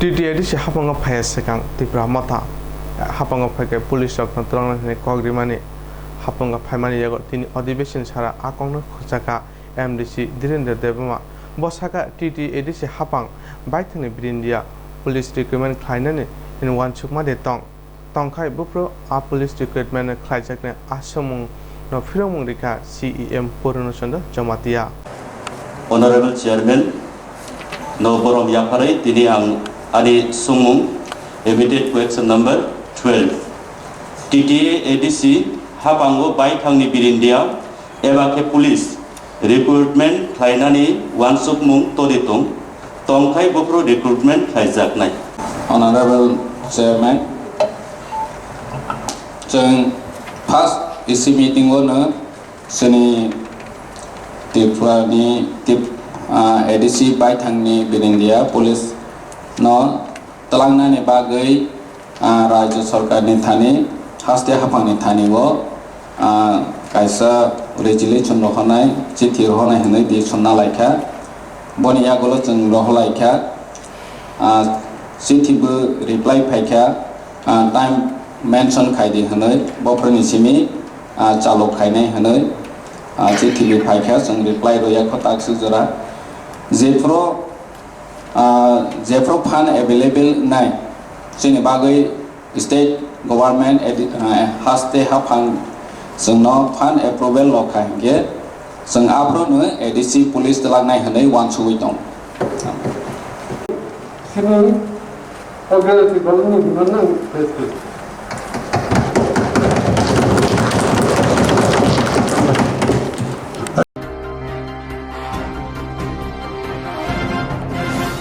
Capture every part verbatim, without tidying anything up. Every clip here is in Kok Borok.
T T A D C haphango phaiya swkang Tipra Motha haphango phaikhe police rokno twlangnai hwnwi kok rimani haphango phaimani yago tini adhibeshon sara a kokno khukjakha M D C Dhirendra Debbarma. Bo sakha T T A D C haphang baithangni birindia police recruitment khlainani hwnwi uansukma de tong. Tongkhai buphuru a police recruitment khlaijaknai a swngmungno phirokmung rikha C E M Purno Chandra Jamatia. Honorable Chairman no borom yapharwi tini ang ani swngmung immediate question number twelve. T T A A D C haphango baithangni birindia eba khe police recruitment khlainani uansukmung todi tong, tongkhai buphuru recruitment khlaijaknai. Honorable Chairman, chwng first E C meeting o no chini Tripura ni Tip-, ah, A D C baithangni birindia police no twlangnani bagwi, ah, Rajya Sarkarni thani, haste haphangni thani o, ah, kaisa resolution rohornai, chithi rohornai hwnwi decision nalaikha. Boni yagulo chwng rohorlaikha, ah, chithi bo reply phaikha, ah, time mention khaidi hwnwi, bophuruni simi, ah, chalok khainai hwnwi, ah, chithi bo phaikha, chwng reply rwya kho takswk jora. Jephuru Ah, jephuru fund available nai, chini bagwi state government edi-, ah, haste haphang chwngno fund approval rwkha hinkhe chwng aphuru no A D C police twlangnai hwnwi uansugwi tongo. Sini, okay, okay, bolong ni guna nang, okay, okay.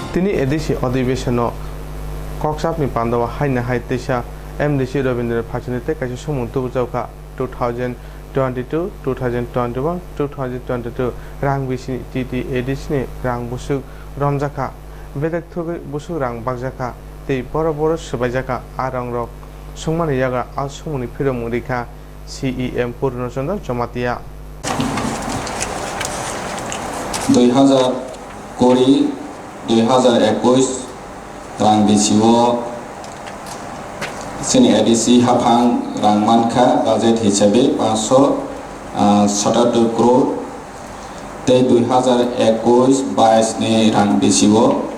Tini A D C adhibeshonno kokchapni pandao haino hai teisa M D C Rabindra Phaichandi tei kaisa sumung tubujakha two thousand twenty-two, two thousand twenty-one, two thousand twenty-two rang bisini T T A D C ni rang busuk romjakha, bedek thugwi busuk rang bakjakha tei boro boro swbaijakha. A rangrok sungmani yagra a sumungni phirokmung rikha C E M Purno Chandra Jamatia. Dui hazar kuri, dui hazar ekush rang bisio chini A D C haphang rang mankha budget hisabe paanso, ah, satattor crore, tei dui hazar ekush bais ni rang bisio,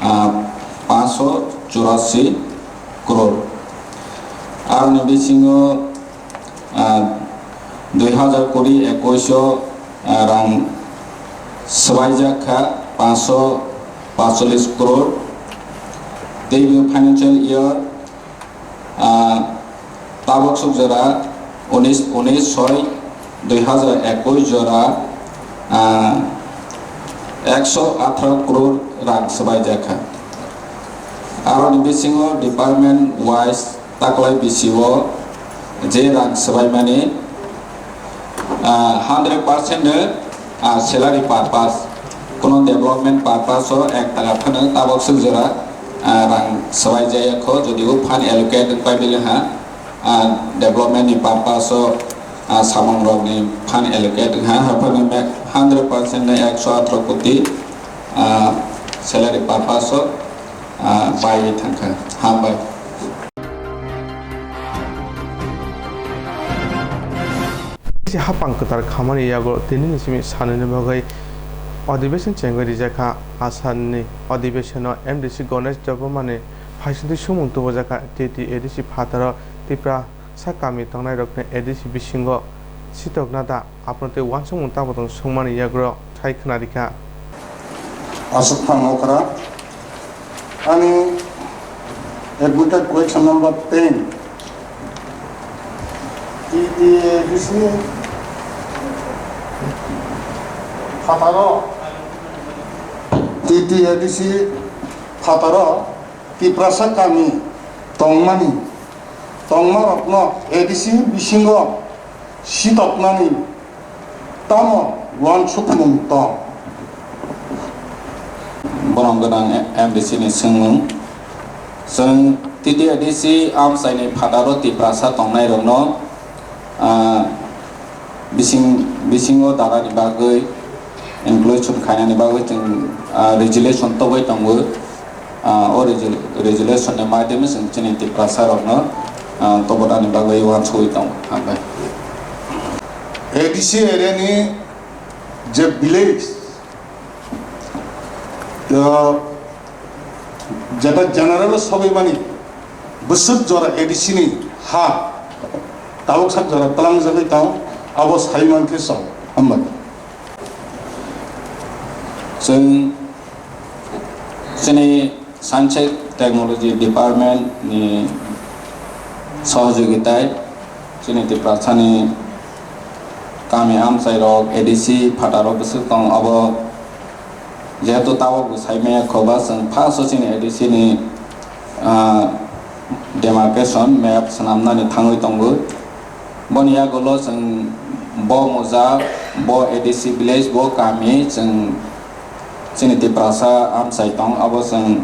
ah, paanso churasi crore. Aroni bisingo, ah, dui hazar kuri ekush o, ah, rang swbaijak kha paanso paancholish crore. Tei bo financial year, ah, tabok suk jora unis, unis soi dui hazar ekush jora, ah, ekso atharo crore rang swbaijak kha. Aroni bisingo department wise taklai bisio je rang swbaimani, ah, hundred percent no, ah, salary purpose, kuno development purpose o ek taka phano tabok suk jora, ah, rang swbai jaya kho, jodi o fund allocate wng pai bile ha, ah, development ni purpose o, ah, samung rok ni fund allocate wng ha, haphano me-, hundred percent no ekso atharo koti, ah, salary purpose o, ah, pai thangkha. Hambai. Haphang kwtal khamani yago tinini simi sanani bagwi adhibeshon chengwi rijakha. Asarni adhibeshono M D C Ganesh Debbarmani phaisingtwi sumung tubujakha T T A D C phataro Tiprasa kami tongnairokni A D C bisingo sitokna da. Aphano tei uansukmung tamo tong songmani yagro thai khna rikha. Aswk phang okra. Ani admitted question number ten. T T A D C phataro, T T A D C phataro Tiprasa kami tongmani, tongmarokno A D C bisingo sitoknani tamo uansukmung tong? Borom gwnang M D C ni swngmung. Chwng T T A D C amchaini phataro Tiprasa tongnairokno, ah, bising, bisingo darani bagwi inclusion khainani bagwi chwng, ah, resolution tobwi tongo. Ah, o resol-, resolution ni maidemi chwng chini Tiprasa rokno, ah, tobonani bagwi uansugwi tongo. Hambai. A D C area ni je village, ah, jeta general o sogwi mani bwswk jora A D C ni ha tabuk sak jora twlangjagwi tong, abo sai mankhe chwng. Hambai. Chwng chini Science and Technology Department ni sohojogitai chini Tiprasani kami amchairok, A D C phatarok bwswk tong, abo jehetu tabok bo sai maya khoba, chwng first o chini A D C ni, ah, demarcation map swnamnani thangwi tongo. Boni yagulo chwng bo moja, bo A D C village, bo kami chwng chini Tiprasa amchai tong, abo chwng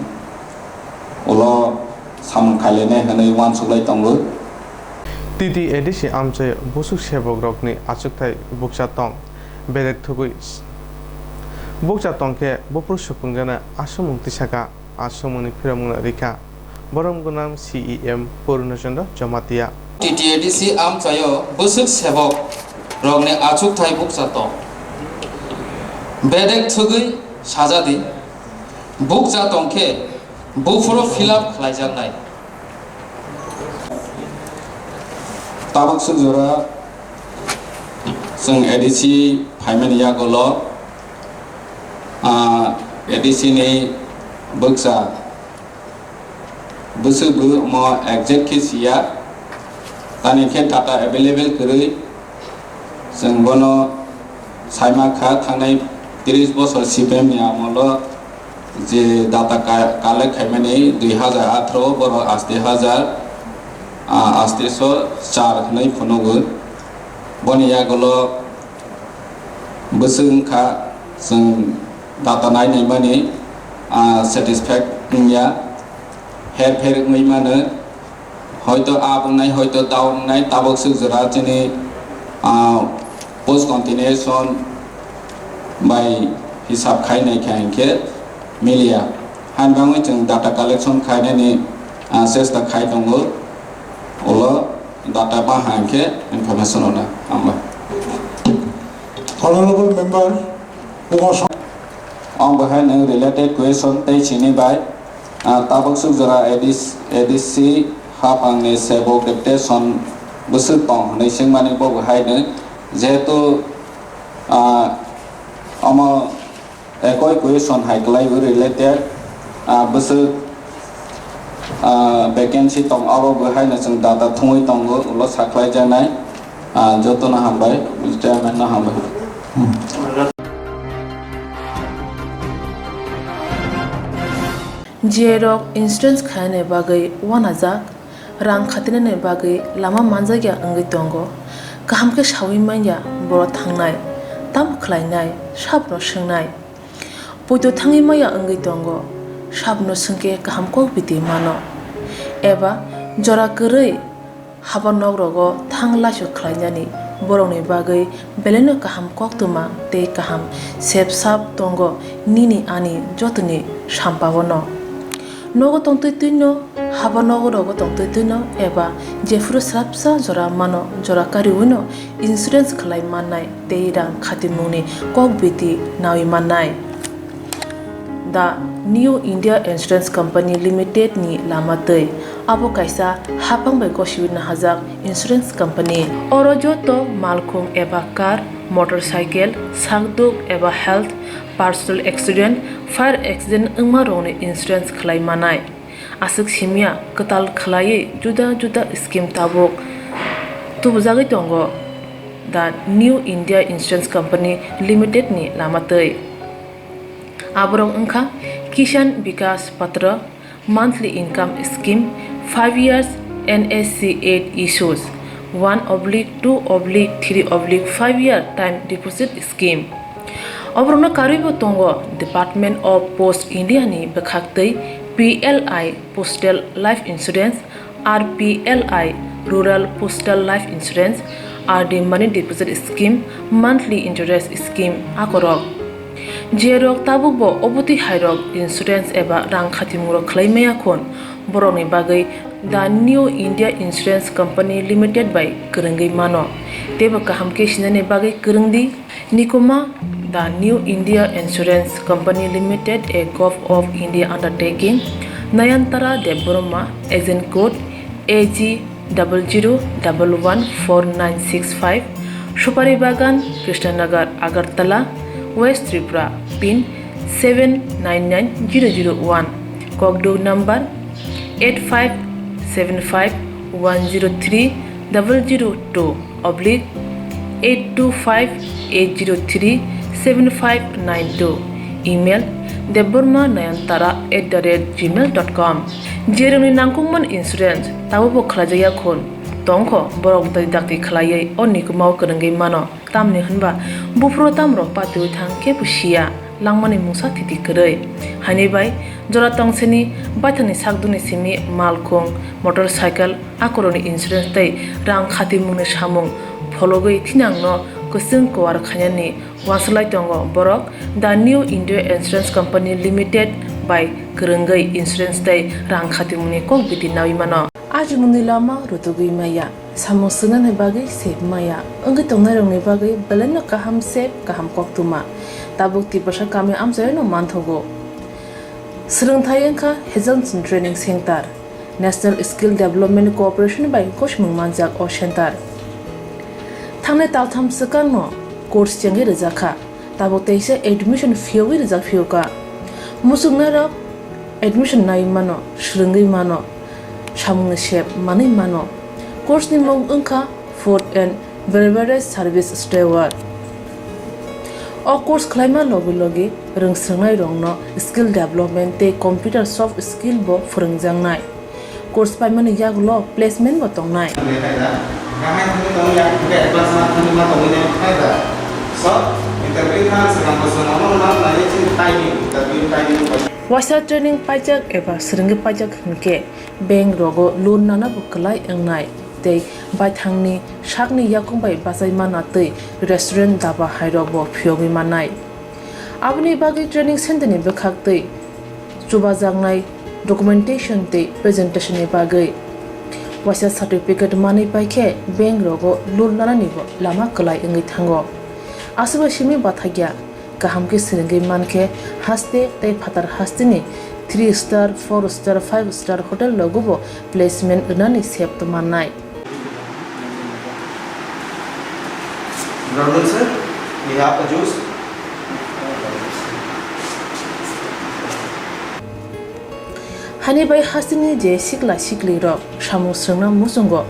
ulo samung khailene hwnwi uansuklai tongo. T T A D C amchai busuk sebok rokni achukthai bukcha tong, bedek thugwi bukcha tongkhe buphuru supungjana aswkmung tisaka, aswkmungni phiramungno rikha. Borom gwnang C E M Purno Chandra Jamatia. T T A D C amchaio bwswk sebok rokni achukthai bukcha tong. Bedek thugwi sajadi, bukcha tongkhe buphuru fill up khlaijaknai. Tabuk swk jora chwng A D C phaimani yagulo, ah, A D C ni bukcha bwswk bo omo exact khe siya, tamni khe data available kwrwi. Chwng bono saima kha, thangnai tris bosor C P M ni amolo je data ka-, collect khaimani dui hazar atharo, borok aste hazar, ah, aste so char hwnwi phunugo. Boni yagulo bwswk wngkha, chwng data nai naimani, ah, satisfied wngya, her pher wngwi mano, hoito up wngnai, hoito down wngnai, tabuk swk jora chini, ah, post continuation bai hisab khai naikha hinkhe miliya. Haini bagwi chwng data collection khainani, ah, chesta khai tongo, ulo data baha hinkhe information rwna. Hambai. Honorable member, Ang bo hai nwng related question tei chini bai, ah, tabuk swk jora A D C, A D C hapang ni sebok deputation bwswk tong hwnwi swngmani, bo bo hai nwng jehetu, ah, omo ekoi question hai kwlaiwi related, ah, bwswk, ah, vacancy tong, abo bo hai no chwng data thungwi tongo, ulo sakhlai janai. Ah, jotono hambai, chairman no hambai. J rok insurance khainani bagwi uanajak, rang khatinani bagwi lama manjakya wngwi tongo. Kaham khe saui manya borok thangnai, tamo khlainai, sabno swngnai. Poito thangwi maya wngwi tongo, sabno swngkhe kaham kok biti mano. Eba jora kwrwi haba nok rogo thang laisu khlainani borokni bagwi belaino kaham koktwma tei kaham sep sap tongo nini ani jotoni sampao no. Nogo tongtwi twino, haba nogo rogo tongtwi twino eba jephuru swrapsa jora mano, jora kariwino insurance khlai mannai tei rang khatimungni kok biti naui mannai. The New India Insurance Company Limited ni lama twi. Abo kaisa haphang bai gosiwi nahajak insurance company. Oro joto malkhung eba car, motorcycle, sakduk eba health, personal accident, fire accident wngma rokni insurance khlai manai. Aswk simya kwtal khlaiwi juda juda scheme tabuk tubujagwi tongo the New India Insurance Company Limited ni lama twi. Aborok wngkha Kisan Vikas Patra, monthly income scheme, five years N S C eight issues, one oblique two oblique three oblique five year time deposit scheme. Oborokno karwibo tongo Department of Post India ni bwkhaktwi P L I Postal Life Insurance, R P L I Rural Postal Life Insurance, R D Money Deposit Scheme, Monthly Interest Scheme akorok. Jerok tabukbo obotwi hairok insurance eba rang khatimungrok khlai maya khun, borokni bagwi The New India Insurance Company Limited bai kwrwngwi mano, teibo kaham khe sinani bagwi kwrwng di. Nikuma, The New India Insurance Company Limited, a Govt of India undertaking, Nayantara Debbarma, agent code A G double zero double one four nine six five, Supari Bagan, Krishnanagar, Agartala, West Tripura, pin seven nine nine zero zero one, Kokduk number eight five seven five one zero three double zero two oblique eight two five eight zero three seven five nine two, email debbarma nayantara at the rate gmail dot com. Jerokni nangkukmani insurance tabukbo khlaijakya khun tongkho, borok dai dakti khlaiwi o Nikumao kwrwngwi mano. Tamni hwnba buphuru tamrok patiwi thang khe bo siya, langmani mungsa thiti kwrwi. Haini bai jora tongsini baithangni sakdukni simi malkhung, motorcycle, akorokni insurance tei rang khatimungni samung phologwi thinangno kwchwng kuar khainani uansuk lai tongo borok The New India Insurance Company Limited bai kwrwngwi insurance tei rang khatimungni kok biti naui mano. Ajimungni lama rutugwi maya. Samung swngnani bagwi sep maya wngwi tongnairokni bagwi belaino kaham sep, kaham koktwma. Tabuk Tiprasa kami amchaino manthogo. Swrwngthai wngkha Hazelson Training Center, National Skill Development Corporation bai gosimung manjak o center. Thangnai taltham swkangno course chengwi rwjakha. Tabuk teisa admission phiyogwi rijak phiyokha. Muchungnairok admission nai mano, swrwngwi mano, samungni sep manwi mano. Course ni mung wngkha Food and Beverage Service Steward. O course khlaima logi logi rwngswrwngnairokno skill development tei computer soft skill bo phwrwngjaknai. Course paimani yagulo placement bo tongnai. Waisa training paijak eba swrwngwi paijak hinkhe bank rogo loan nana bo kwlai wngnai tei baithangni sakni yakung bai bachai mana tei restaurant, daba hairok bo phiyogwi mannai. Aboni bagwi training center ni bwkhak tei chubajaknai documentation tei presentation ni bagwi waisa certificate manwi paikhe bank rogo loan lanani bo lama kwlai wngwi thango. Aswkbai simi bathakya kaham khe swrwngwi mankhe haste tei phatar hasteni three star, four star, five star hotel rogo bo placement rwnani sep tongmannai. Brother sir, we have a juice. Hani bai hasteni je sikla sikli rok samung swrwngna muchungo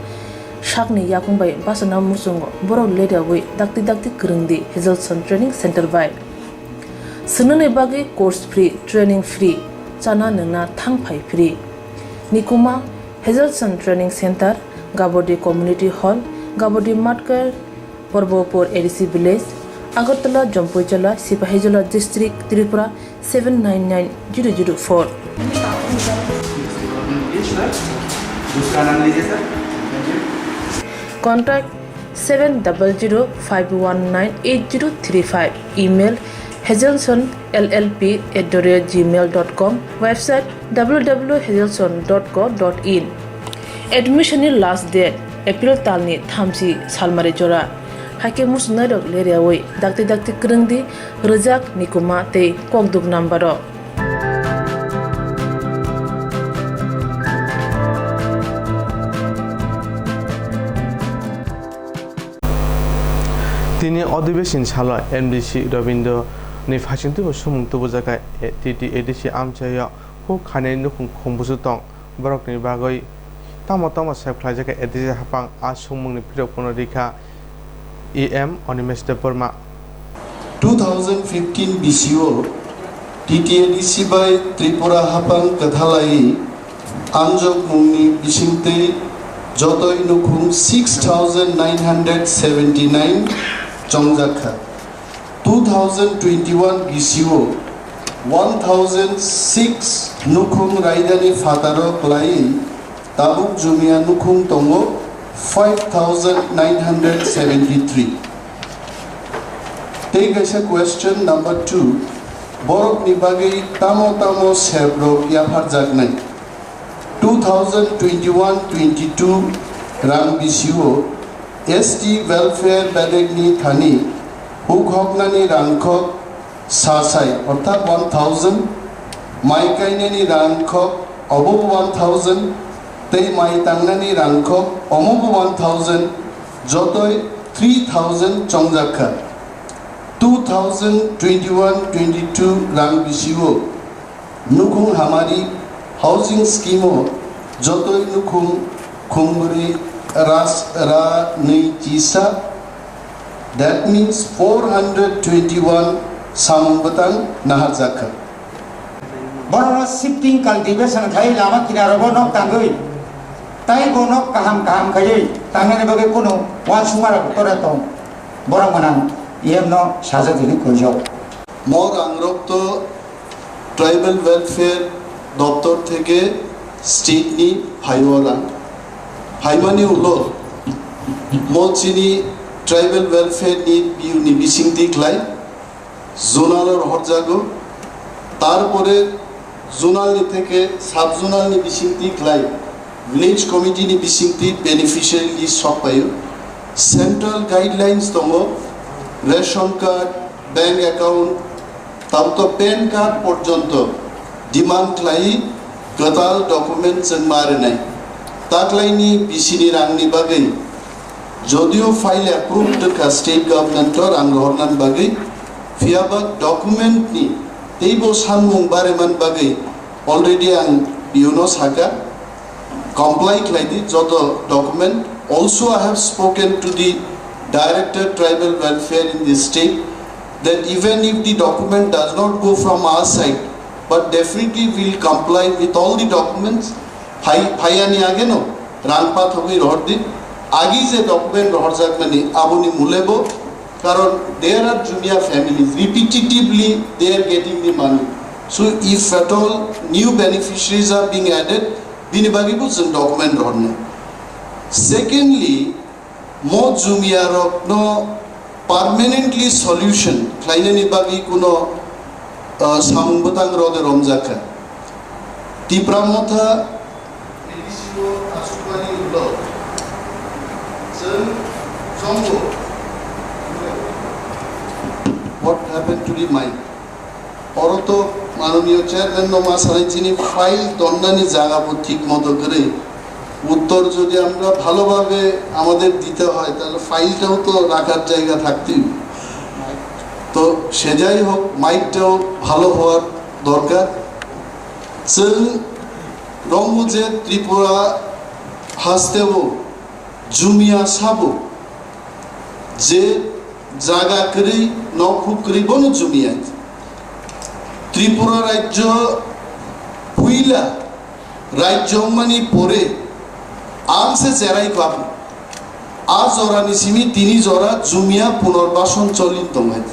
sakni yakung bai bachana muchungo borok leriawi dakti dakti kwrwng di Hazelson Training Center bai. Swngnani bagwi course free, training free, chana nwngna thang phai free. Nikuma, Hazelson Training Center, Gabodi Community Hall, Gabodi Matkar, Porbopur A D C Village, Agartala, Jampuijala, Sipahijola District, Tripura seven nine nine zero zero four. Contact seven double zero five one nine eight zero three five. Email hazelson L L P at the rate gmail dot com. Website W W W hazelson dot co dot in. Admission ni last date April talni thamchi salmari jora. Haikhe muchungnairok leriawi dakti dakti kwrwng di rwjak Nikuma tei kokduk number o. Tini odhibesin salo M D C Robindro ni phasingtwibo sumung tubujakha T T A D C amchaio huk khainai nukhung khumbusu tong. Borokni bagwi tamo tamo sep khlaijakha A D C haphang, a sumungni phirok phano rikha E M Animesh Debbarma. Two thousand fifteen B C o T T A D C bai Tripura haphang kwthalai anjokmungni bisingtwi jotoi nukhung six thousand nine hundred seventy nine chongjakha. Two thousand twenty-one B C o one thousand six nukhung raidani phataro kwlaiwi tabuk jumia nukhung tongo five thousand nine hundred seventy-three. Tei kaisa question number two, Borokni bagwi tamo tamo sebrok yapharjaknai. Two thousand twenty-one twenty-two rang bisio S T welfare bedekni thani huk hoknani rangkhok sasai orthat one thousand, mai kainani rangkhok obo one thousand, tei mai tangnani rangkhok omobo one thousand, jotoi three thousand chongjakha. Two thousand twenty-one twenty-two rang bisio nukhung hamari housing scheme o jotoi nukhung khungbrwi ras ra nwi chisa, that means four hundred twenty-one samung bwtang naharjakha. Borokno shifting cultivation khai lama kinarogo nok tangwi, tei bo nok kaham kaham khaiwi tangnani bagwi kunu uansukmarok tora tong. Borok mwnang E M no sajak hwnwi khuijak. Mo rangrok to tribal welfare doptor theke state ni phaiyo rang. Phaimani ulo mo chini tribal welfare ni biu ni bisingtwi khlai zonal o rohorjago. Tarpore zonal ni theke sub zonal ni bisingtwi khlai village committee ni bisingtwi beneficiary list sok paio. Central guidelines tongo, ration card, bank account, tabuk to pan card porjonto demand khlai kwtal document chwng ma rwnai. Taklaini bisini rangni bagwi jodio file approved wngkha state government o rang rohornani bagwi, phiyaba document ni teibo sanmung bareman bagwi already ang biuno saka. Comply khlai di joto document. Also, I have spoken to the Director Tribal Welfare in the state that even if the document does not go from our side, but definitely we will comply with all the documents. Phai phaiani age no rang pathogwi rohor di. Agi je document rohorjak mani aboni mulebo, karon there are Jumia families, repetitively they are getting the money. So if at all new beneficiaries are being added, bini bagwi bo chwng document rohornai. Secondly, mo Jumia rokno permanently solution khlainani bagwi kuno, uh, samung bwtang rode romjakha. Tipra Motha A D C o asukmani ulo chwng chongo. What happened to the mic? Oro to manoniyo chairman no ma sanai, chini file tonnani jaga bo thik moto kwrwi. উত্তর যদি আমরা ভালোভাবে আমাদের দিতে হয়, তাহলে ফাইলটাও তো রাখার জায়গা থাকতেই। তো সে যাই হোক, মাইকটাও ভালো হওয়ার দরকার। Chwng romgo je Tripura hasteo Jumia sabo je jaga kwrwi, nok huk kwrwi, bono Jumia. Tripura rajyo puila rajyo wngmani pore ang se cherai kha. A jorani simi tini jora Jumia punorbason cholin tongnai.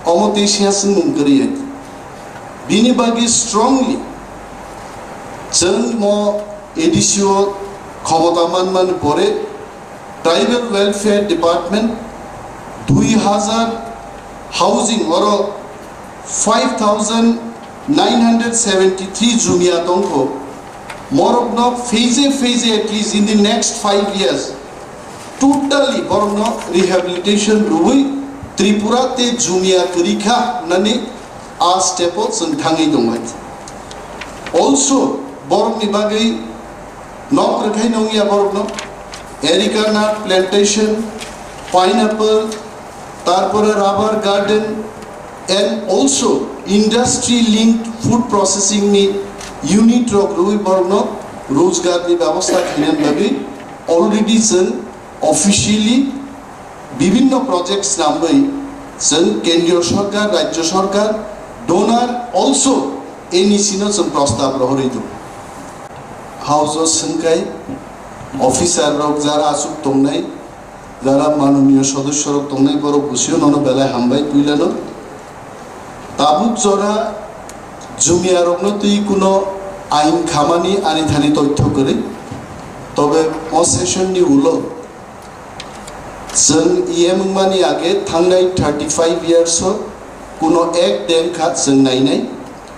Omo tei siya swngmung kwrwi hai. Bini bagwi strongly chwng mo A D C o khomota manmani pore Tribal Welfare Department dui hazar housing oro five thousand nine hundred seventy three Jumia tongkho. Morokno phase phase at least in the next five years totally borokno rehabilitation rwui Tripura te Jumia kwrwi kha hwnani a step o chwng thangwi tongbai. Also borokni bagwi nok rwkhai nongya borokno, erica nut plantation, pineapple, tarpore rubber garden, and also industry linked food processing ni unit rok rwui borokno rojgar ni bebosta khainani bagwi already chwng officially bibhinno project swnamwi chwng kendriyo sorkar, rajyo sorkar, donor also N E C no chwng prostab rohorwi tongo. House o swngkai officer rok jara aswk tongnai, jara manoniyo sodosyo rok tongnai, borok busiyo nono belai hambai puilano. Tabuk jora Jumia rokno twi kuno ain khamani ani thani toitho kwrwi. Tobe o session ni ulo chwng E M wngmani age thangnai thirty five years o Kuno ek dem kha chwng nainai,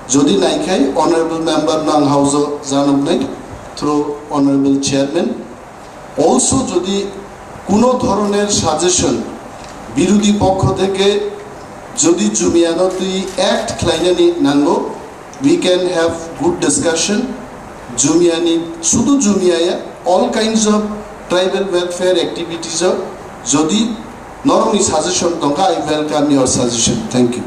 jodi naikhai honorable member no ang house o janoknai through honorable chairman. Also jodi kuno dhoroner suggestion birodhi pokkho theke jodi Jumiano twi act khlainani nango, we can have good discussion. Jumiani, sudu Jumia ya, all kinds of tribal welfare activities o jodi norokni suggestion tongkha, I welcome your suggestion. Thank you.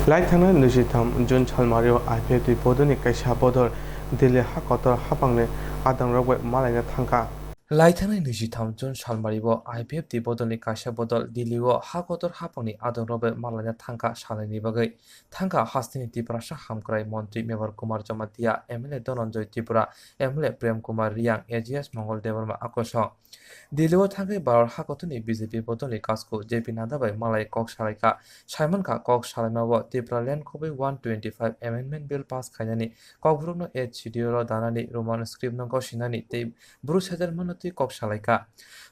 Lai thangnai nujitham June salmario I P F T bodolni kaisa bodol Delhi ha kotor hapangni adongrok bai malaina thangkha. Lai thangnai nujitham June salmario I P F T bodolni kaisa bodol Delhi o ha kotor hapangni adongrok bai malaina thangkha salnani bagwi. Thangkha hasteni Tiprasa hamkrai montri Mebar Kumar Jamatia, M L A Dhananjoy Tripura, M L A Prem Kumar Riang, A G S Mongol Debbarma akosong. Delhi o thangwi Bharat hakotorni B J P bodolni kasku J P Nadda bai malai kok salaikha. Saimankha kok salaimao Tipraland kubui one twenty-five Amendment Bill pass khainani kokborokno eight schedule o danani Roman script no gosinani tei bru sejarmano twi kok salaikha.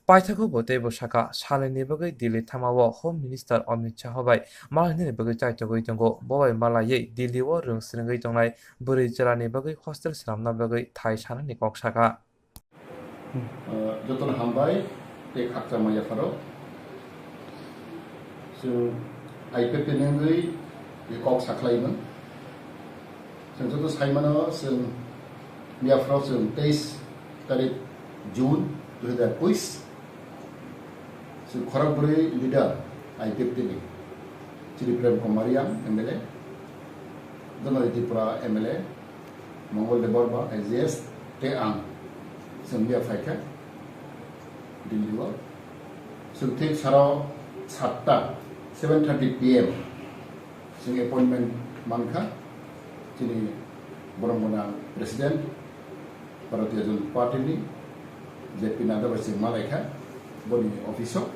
Paithago bo teibo sakha, salnani bagwi Delhi thangmao Home Minister Amit Shah bai malainani bagwi chaitogwi tongo. Bo bai malaiwi Delhi o rwng swrwngwi tongnai bwrwi chwlani bagwi hostel swnamna bagwi thai sanani kok sakha. Uh, jotono hambai tei khakchangma yapharo. Chwng I P F T ni wngwi kok sakhlaimung. Chwng joto saimano, chwng miyapharo chwng teis tarik June dui hazar ekush. Chwng khorokbrwi leader I P F T ni, chini Prem Kumar Riang M L A, Dhananjoy Tripura M L A, Mongol Debbarma I A S tei ang chwng miya phaikha Delhi o. Chwng thik saro satta, seven thirty P M chwng appointment mankha chini borom gwnang President Bharatiya Janata Party ni J P Nadda bai chwng malaikha boni office o.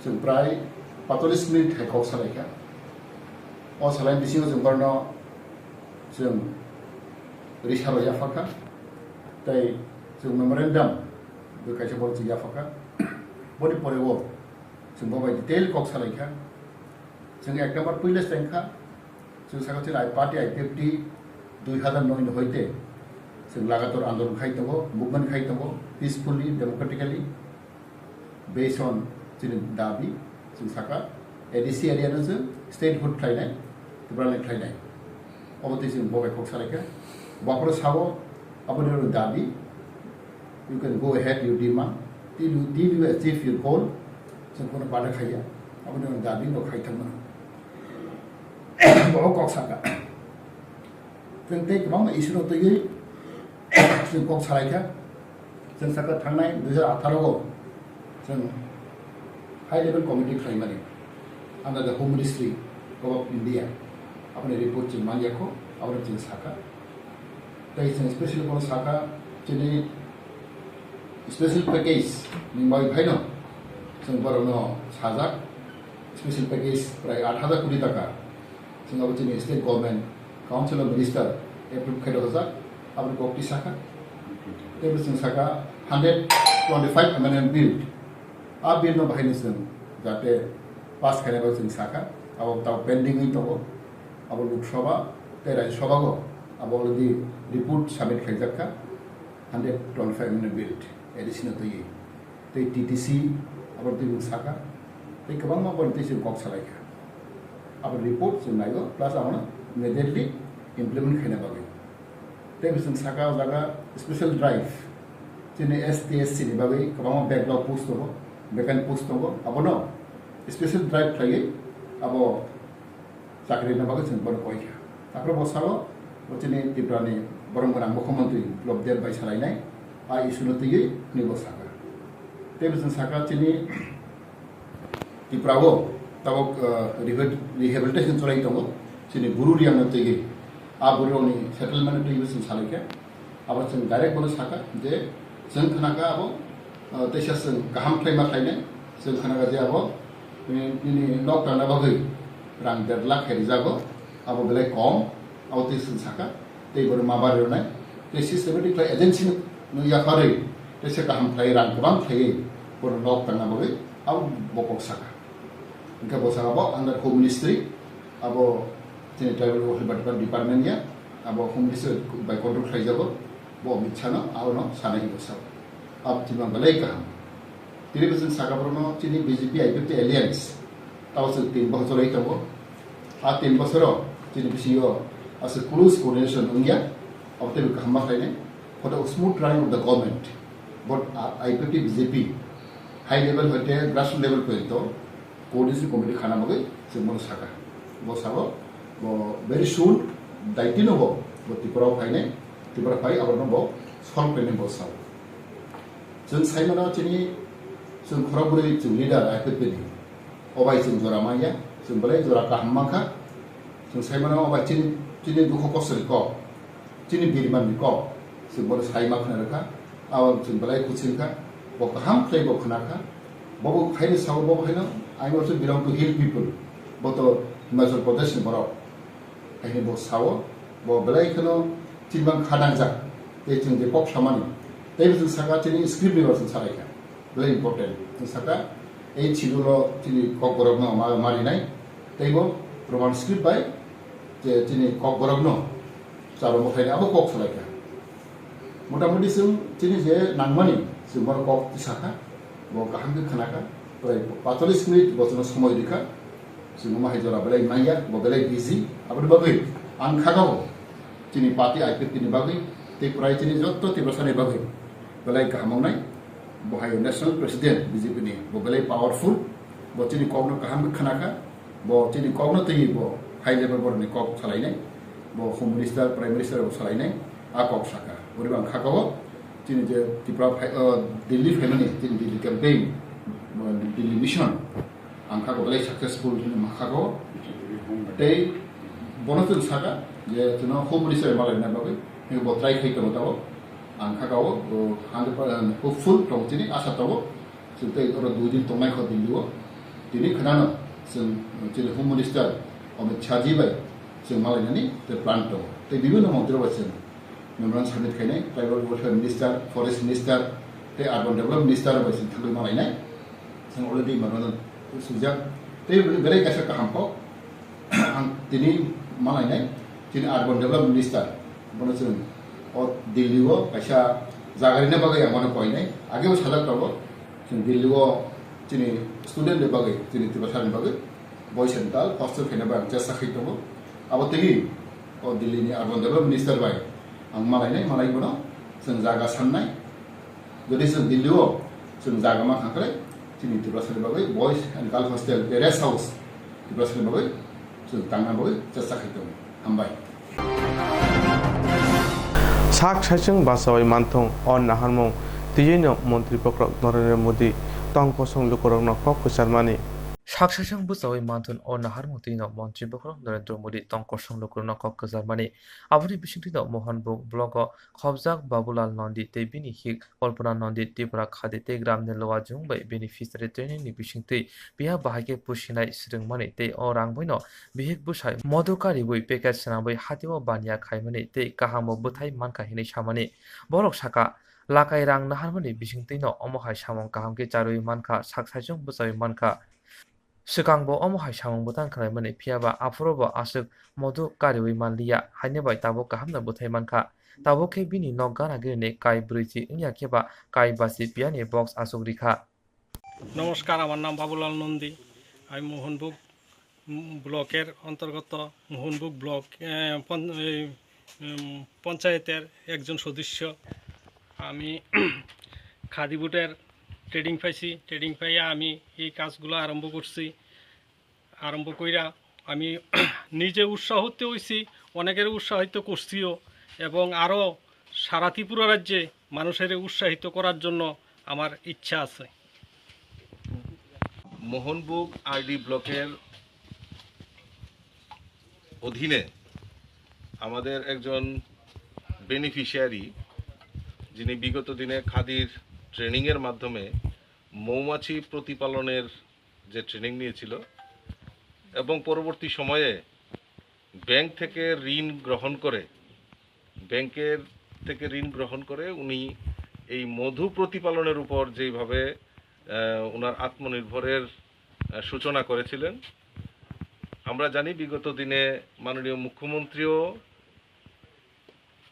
Chwng prai patalish minute hai kok salaikha. O salaini bisingo chwng borno chwng risaro yaphakha, tei chwng memorandum bo kaisa borok chwng yaphakha. Boni pore o chwng bo bai detail kok salaikha. Chwng ek number puila chengkha, chwng sakha chwng I party I P F T dui hazar noi ni hoite chwng lagator andolon khai tongo, movement khai tongo, peacefully, democratically. Based on chini dabi, chwng saka A D C area no chwng statehood khlainai, Tipraland khlainai. Obo twi chwng bo bai kok salaikha. Bo aphuru sao, aboni oro dabi, you can go ahead, you demand, till you, till you achieve your goal, chwng kono bada khaiya, aboni oro dabi bo khai thangmano. Bo kok saka. Chwng tei kwbangma issue no twiwi chwng kok salaikha. Chwng saka thangnai dui hazar atharo o chwng high level committee khlaimani under the Home Ministry of India. Aboni report chwng manyakho, abono chwng saka. Tei chwng special bono saka chini special package ni bai phaino chwng borokno sajak special package prai aat hazar koti taka. Chwng abo chini state government, council of minister approve khai rwjak, aboni kok twi sakha. Tei bo chwng sakha hundred twenty-five amendment bill. A bill no bahai no chwng jate pass khaina bagwi chwng sakha, abo tabo pending wng tongo. Abo Lok Sabha tei Rajya Sabha go abo already report submit khlaijak kha, hundred twenty-five amendment bill A D C no twiwi. Tei T T C abo twi bo sakha, tei kwbangma borok tei chwng kok salaikha. Abo report chwng naigo, plus abono immediately implement khaina bagwi. Tei bo chwng saka o jaga special drive, chini S T S C ni bagwi kwbangma backlog post tongo, vacant post tongo, abono special drive khlaiwi abo chakri rwna bagwi chwng bono koi kha. Aphuru bo salo, bo chini Tripura ni borom gwnang mukhyamantri Biplab Deb bai salainai, a issue no twiwi hwnwi bo sakha. Tei bo chwng sakha chini Tripura o tabok, uh, rehabil-, rehabilitation chwlai tongo, chini Bru Reang no twiwi, a Bru rok ni settlement no twiwi bo chwng salaikha. Abo chwng direct bono sakha je chwng khnakha abo, uh, teisa chwng kaham khlaima khlainai, chwng khnakha je abo, eh, nini nok tangna bagwi rang der lakh khe rijago, abo belai kom, abo tei chwng sakha, tei bono ma bari rwnai, tei systematic khlai agency no yapharwi, teisa kaham khlai rang kwbang khlaiwi, Bono nok tangna bagwi abo bo kok saka. Hwnkhe bo saka bo under Home Ministry, abo chini Tribal Welfare Department ya, abo Home Ministry by control khlaijago, bo Amit Shah no abono sanai hinwi saka. Abo chini belai kaham. Tini bo chwng saka borokno chini B J P I P F T alliance, tabo chwng tin bohor cholai tongo. A tin bosoro chini bisingo aswk close coordination wngya, abo teibo kaham ma khlainai. For the smooth running of the government, but, uh, I P F T B J P high level hoite grassroots level porjonto coordination committee khana bagwi chwng bono saka. Bo sabo, bo very soon daitino bo, bo Tripura o phainai, Tripura phai abono bo solve khlainai bo sabo. Chwng saimano chini, chwng khorok bwrwi chwng leader I P F T ni, o bai chwng jora manya, chwng belai jora kaham mankha. Chwng saimano o bai chini, chini dukho kosoni kok, chini birmani kok, chwng bono sai ma khna rwkha, abo chwng belai kuching kha, bo kaham khlai bo khna kha, bo bo khaino sao, bo bo khaino, "I also belong to hill people," bo to Himachal Pradesh ni borok, haino bo sao, bo belai kheno chini bang kha nangjak, tei chwng je kok samani, tei bo chwng saka chini script ni bo chwng salai kha. Very important. Chwng saka, ei schedule o chini kokborokno ma, ma rinai, teibo Roman script bai je chini kokborokno charo mwkhaini abo kok salai kha. Motamoti chwng chini je nangmani, chwng bono kok tisakha, bo kaham khe khnakha, prai patallis minute bo chwngno somoi rikha, chwng omo hai jora belai manya, bo belai busy, aboni bagwi ang khakao chini party I P F T ni bagwi, tei prai chini jotto Tiprasani bagwi belai kaham wngnai. Bo hai national president B J P ni, bo belai powerful, bo chini kokno kaham khe khnakha, bo chini kokno twiwi bo high level borokni kok salainai, bo home minister, prime minister bo salainai, a kok saka. Uribo ang khakao chini je Tripura phai, o, Delhi phaimani, chini Delhi campaign, bo Delhi mission, ang khakao belai successful hinwi ma khakao. Tei bono chwng saka je chwngno home minister malaina bagwi, bo try khai tongo tabok. Ang khakao, o, hundred percent hopeful tongo chini, asa tongo. Chwng tei oro dui din tongnai kho Delhi o. Tini khwnano chwng, chini Home Minister Amit Shah ji bai chwng malainani tei plan tongo. Tei bibhinno montri rok bai chwng memorandum submit khainai, Tribal Welfare Minister, Forest Minister, tei Urban Development Minister bai chwng thangwi malainai. Chwng already memorandum swijak. Tei bini belai kaisa kaham kok. Ang tini malainai, chini Urban Development Minister, bono chwng o Delhi o kaisa jaga rina bagwi ang bono koinai. Age bo sajak tongo, chwng Delhi o chini student ni bagwi, chini Tiprasani bagwi boys and girl hostel khaina bagwi ang chesta khai tongo. Abo tini o Delhi ni Urban Development Minister bai ang malainai, malai bono chwng jaga sannai. Jodi chwng Delhi o chwng jaga ma kha khlai, chini Tiprasani bagwi boys and girl hostel, rest house, Tiprasani bagwi chwng tangna bagwi chesta khai tongo. Hambai. Sak saichung bachaui manthung o naharmung twiwi no Montri Bokhorok Narendra Modi tong kosong lukurokno kok kwcharmani. Sak saichung bwchaui manthung o naharmung twiwi no Montri Bokhorok Narendra Modi tong kosong lukurokno kok kwcharmani. Aboni bisingtwi no Mohanbug block o khobjak Babulal Nandi tei bini hik Kalpana Nandi Tripura khadi tei gram ni Lowajung bai beneficiary training ni bisingtwi piya bahai khe pusinai swrwngmani tei o rang bai no bihik bwsai modu kariwi package swnamwi hatio baniya khaimani tei kaham bo bwthai mankha hinwi samani. Borok saka, lakai rang naharmani bisingtwi no omo hai samung kaham khe charwi mankha, sak saichung bwchaui mankha. Swkang bo omo hai samung bwtang khwlaimani, phiya ba aphuru bo aswk modu kariwi manliya, haini bai tabuk kaham no bwthai mankha. Tabuk khe bini nok gana gini ni kai brwichi wngya khe ba kai basi piya ni box achuk rikha. নমস্কার, আমার নাম বাবুলাল নন্দী। আমি মোহনভোগ, উম, ব্লকের অন্তর্গত মোহনভোগ ব্লক, এ, পন-, এই, উম, পঞ্চায়েতের একজন সদস্য। আমি খাদি বুটের ট্রেনিং পাইছি, ট্রেনিং পাইয়া আমি এই কাজগুলো আরম্ভ করছি। আরম্ভ কইরা আমি নিজে উৎসাহিত হইছি, অনেকের উৎসাহিত করছিও, এবং আরও সারা ত্রিপুরা রাজ্যে মানুষের উৎসাহিত করার জন্য আমার ইচ্ছা আছে। মোহনভোগ আরডি ব্লকের অধীনে আমাদের একজন বেনিফিশিয়ারি, যিনি বিগত দিনে খাদির ট্রেনিংয়ের মাধ্যমে মৌমাছি প্রতিপালনের যে ট্রেনিং নিয়েছিল এবং পরবর্তী সময়ে ব্যাংক থেকে ঋণ গ্রহণ করে, ব্যাংকের থেকে ঋণ গ্রহণ করে উনি এই মধু প্রতিপালনের উপর যেইভাবে আহ, ওনার আত্মনির্ভরের, আহ, সূচনা করেছিলেন। আমরা জানি বিগত দিনে মাননীয় মুখ্যমন্ত্রীও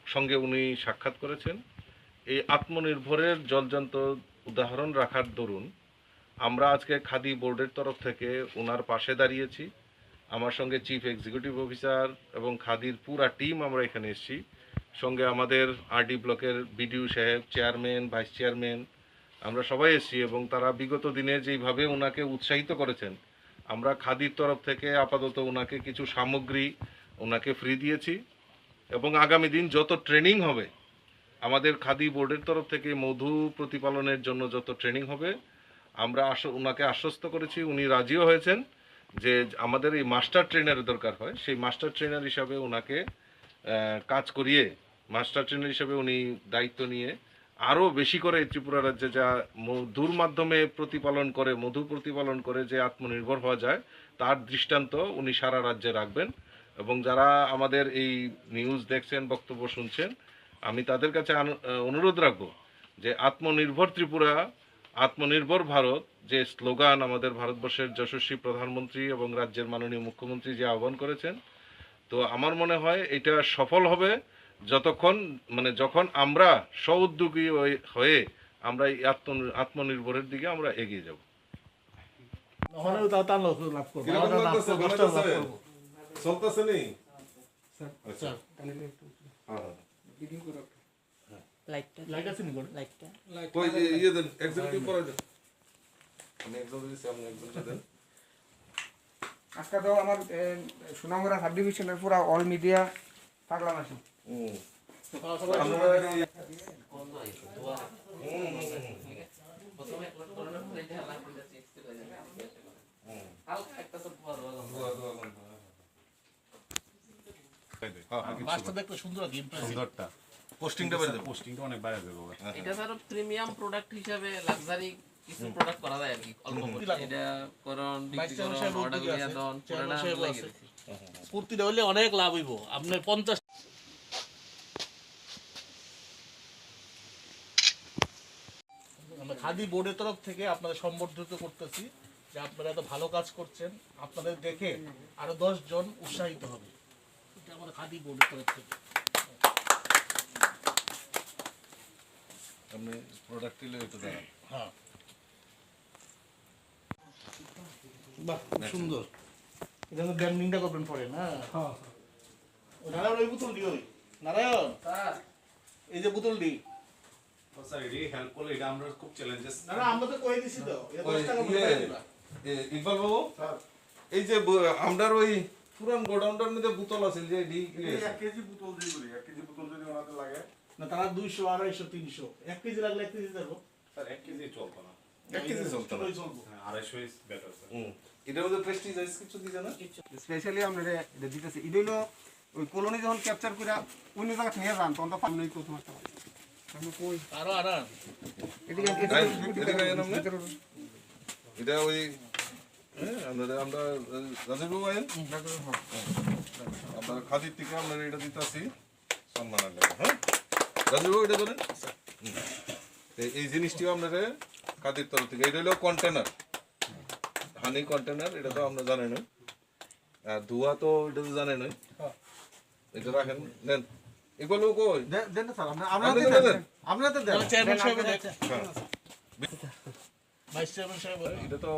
সঙ্গে উনি সাক্ষাৎ করেছেন। এই আত্মনির্ভরের জ্বলজ্যান্ত উদাহরণ রাখার দরুন আমরা আজকে খাদি বোর্ডের তরফ থেকে ওনার পাশে দাঁড়িয়েছি। আমার সঙ্গে চিফ এক্সিকিউটিভ অফিসার এবং খাদির পুরা টিম আমরা এখানে এসেছি। সঙ্গে আমাদের আরডি ব্লকের বিডিও সাহেব, চেয়ারম্যান, ভাইস চেয়ারম্যান, আমরা সবাই এসেছি এবং তারা বিগত দিনে যেইভাবে ওনাকে উৎসাহিত করেছেন, আমরা খাদির তরফ থেকে আপাতত ওনাকে কিছু সামগ্রী ওনাকে ফ্রি দিয়েছি এবং আগামী দিন যত ট্রেনিং হবে, আমাদের খাদি বোর্ডের তরফ থেকে মধু প্রতিপালনের জন্য যত ট্রেনিং হবে, আমরা আশ-, ওনাকে আশ্বস্ত করেছি, উনি রাজিও হয়েছেন যে আমাদের এই মাস্টার ট্রেনারের দরকার হয়, সেই মাস্টার ট্রেনার হিসাবে ওনাকে, আহ, কাজ করিয়ে, মাস্টার ট্রেনার হিসাবে উনি দায়িত্ব নিয়ে আরও বেশি করে ত্রিপুরা রাজ্যে যা মধুর মাধ্যমে প্রতিপালন করে, মধু প্রতিপালন করে যে আত্মনির্ভর হওয়া যায়, তার দৃষ্টান্ত উনি সারা রাজ্যে রাখবেন। এবং যারা আমাদের এই নিউজ দেখছেন, বক্তব্য শুনছেন, আমি তাদের কাছে আন-, আহ, অনুরোধ রাখবো যে আত্মনির্ভর ত্রিপুরা, আত্মনির্ভর ভারত যে স্লোগান আমাদের ভারতবর্ষের যশস্বী প্রধানমন্ত্রী এবং রাজ্যের মাননীয় মুখ্যমন্ত্রী যে আহ্বান করেছেন, তো আমার মনে হয় এটা সফল হবে যতক্ষণ, মানে, যখন আমরা স্ব-উদ্যোগী হয়ে, হয়ে আমরা এই আত্ম-, আত্মনির্ভরের দিকে আমরা এগিয়ে যাব। ওখানেও তা-, তার লাভ, লাভ করবো। কিরকম আমরা লাভ লাগতেছে? করবো, ভালো দশটা লাভ লাগতেছে? করবো। চলতেছে নি? স্যার, আচ্ছা। স্যার, কানেক্টে একটু হ্যাঁ, হ্যাঁ। ভিডিও করো। লাইটটা লাইট আছে নি ঘরে? লাইটটা। কই, ইয়ে, ইয়ে দেন, এক্সিকিউটিভ করা দেন। আমি একজন দিছি, আপনি একজন দেন। আজকে তো আমার, এ, সুনামগড়া সাব ডিভিশনের পুরা অল মিডিয়া পাগলা মাসি। হুম। আমরা এই হুম, হুম, হুম। হুম। হালকা একটা তো ধোয়া ধোয়া গন্ধ। ধোয়া, ধোয়া গন্ধ, হ্যাঁ, হ্যাঁ। হ্যাঁ, হ্যাঁ, কিছু বাসটা না। দেখতে সুন্দর লাগে, impressive। সুন্দরটা। পোস্টিংটা বেড়ে যাবে। পোস্টিংটা অনেক বাইরে যাবে ওরা। হ্যাঁ, হ্যাঁ। এটা ধরো প্রিমিয়াম প্রোডাক্ট হিসাবে লাক্সারি কিছু হুম। প্রোডাক্ট করা যায় আর কি, অল্প হুম। করে। এটা করণ, ভাইস ডিগ্রি চেয়ারম্যান করণ, সাহেব অর্ডার উদ্যোগী লইয়া আছে, দন, চেয়ারম্যান পুরাটা সাহেব লাগে আছে। গেছে। হুম, হুম, হুম। প্রতিটা হইলে অনেক লাভ হইব। আপনি পঞ্চাশ আমরা খাদি বোর্ডের তরফ থেকে আপনাদের সম্বর্ধিত করতেছি যে আপনারা এত ভালো কাজ করছেন, আপনাদের দেখে আরো দশ জন উৎসাহিত হবে। এটা আমাদের খাদি বোর্ডের তরফ থেকে। আপনি প্রোডাক্ট দিলে একটু দাঁড়ান। হ্যাঁ। বাহ, খুব সুন্দর। এটা তো ব্র্যান্ডিংটা করবেন পরে, না? হ্যাঁ, স্যার। ও, নারায়ণ, ওই বোতলটি ওই। নারায়ণ, স্যার। এই যে বোতলটি। ও স্যার, এটি হেল্প করলে, এটা আমরা খুব চ্যালেঞ্জেস। না, না, আমরা তো কয়ে দিছি তো। এ ওই দশ টাকা ইয়ে, মূল্য দিবা। এ, ইকবাল বাবু, স্যার। এই যে ব-, আমরার ওই পুরান গোডাউনটার মধ্যে বোতল আছে, যে এটি এই ইয়ে আছে। এক কেজি বোতল যেগুলি, এক কেজি বোতল যদি ওনাদের লাগে। না, তারা দুইশো, আড়াইশো, তিনশো। এক কেজি লাগলে এক কেজি দেবো। স্যার, এক কেজি চলতো না। এক কেজি চলতো না। কিলোই চলবো। হ্যাঁ, আড়াইশো is better, স্যার। হুম। এটার মধ্যে প্রেস্টিজ আইস কিছু দিছে না? স্পেশালি আমরা এটা, এটা দিতেছি। এটা হইলো ওই কলোনি যখন ক্যাপচার করে অন্য জায়গা নিয়ে যান, তখন তো ফার্ম নেই তো তোমার তো। আমি কই? আরো, আরো। এদিকে, এদিকে, রাইট, এদিকে এদিকে আয় না, ভিতরে। এটা ওই, হ্যাঁ, আমরা, আমরা, রাজীব বাবু আইন? হুম, রাজীব বাবু, হ্যাঁ। আমরা খাদির থেকে আমরা এটা দিতেছি। সম্মানের লেখা, হ্যাঁ? রাজীব বাবু, এটা ধরেন। হুম। এই, এই জিনিসটিও আপনারা খাদির তরফ থেকে, এটা হলো কন্টেনার, হানি কন্টেনার, এটা তো আমরা জানেন। আর ধোয়া তো এটা তো জানেন। হ্যাঁ। এটা রাখেন, নেন। এগুলো কই? দে-, দেন না স্যার, আমরা, আমরা আপনি দেন, দেন। দেন। আমরা তো দেন। চেয়ারম্যান সাহেব দেন। হ্যাঁ। ভাইস চেয়ারম্যান সাহেব, এটা তো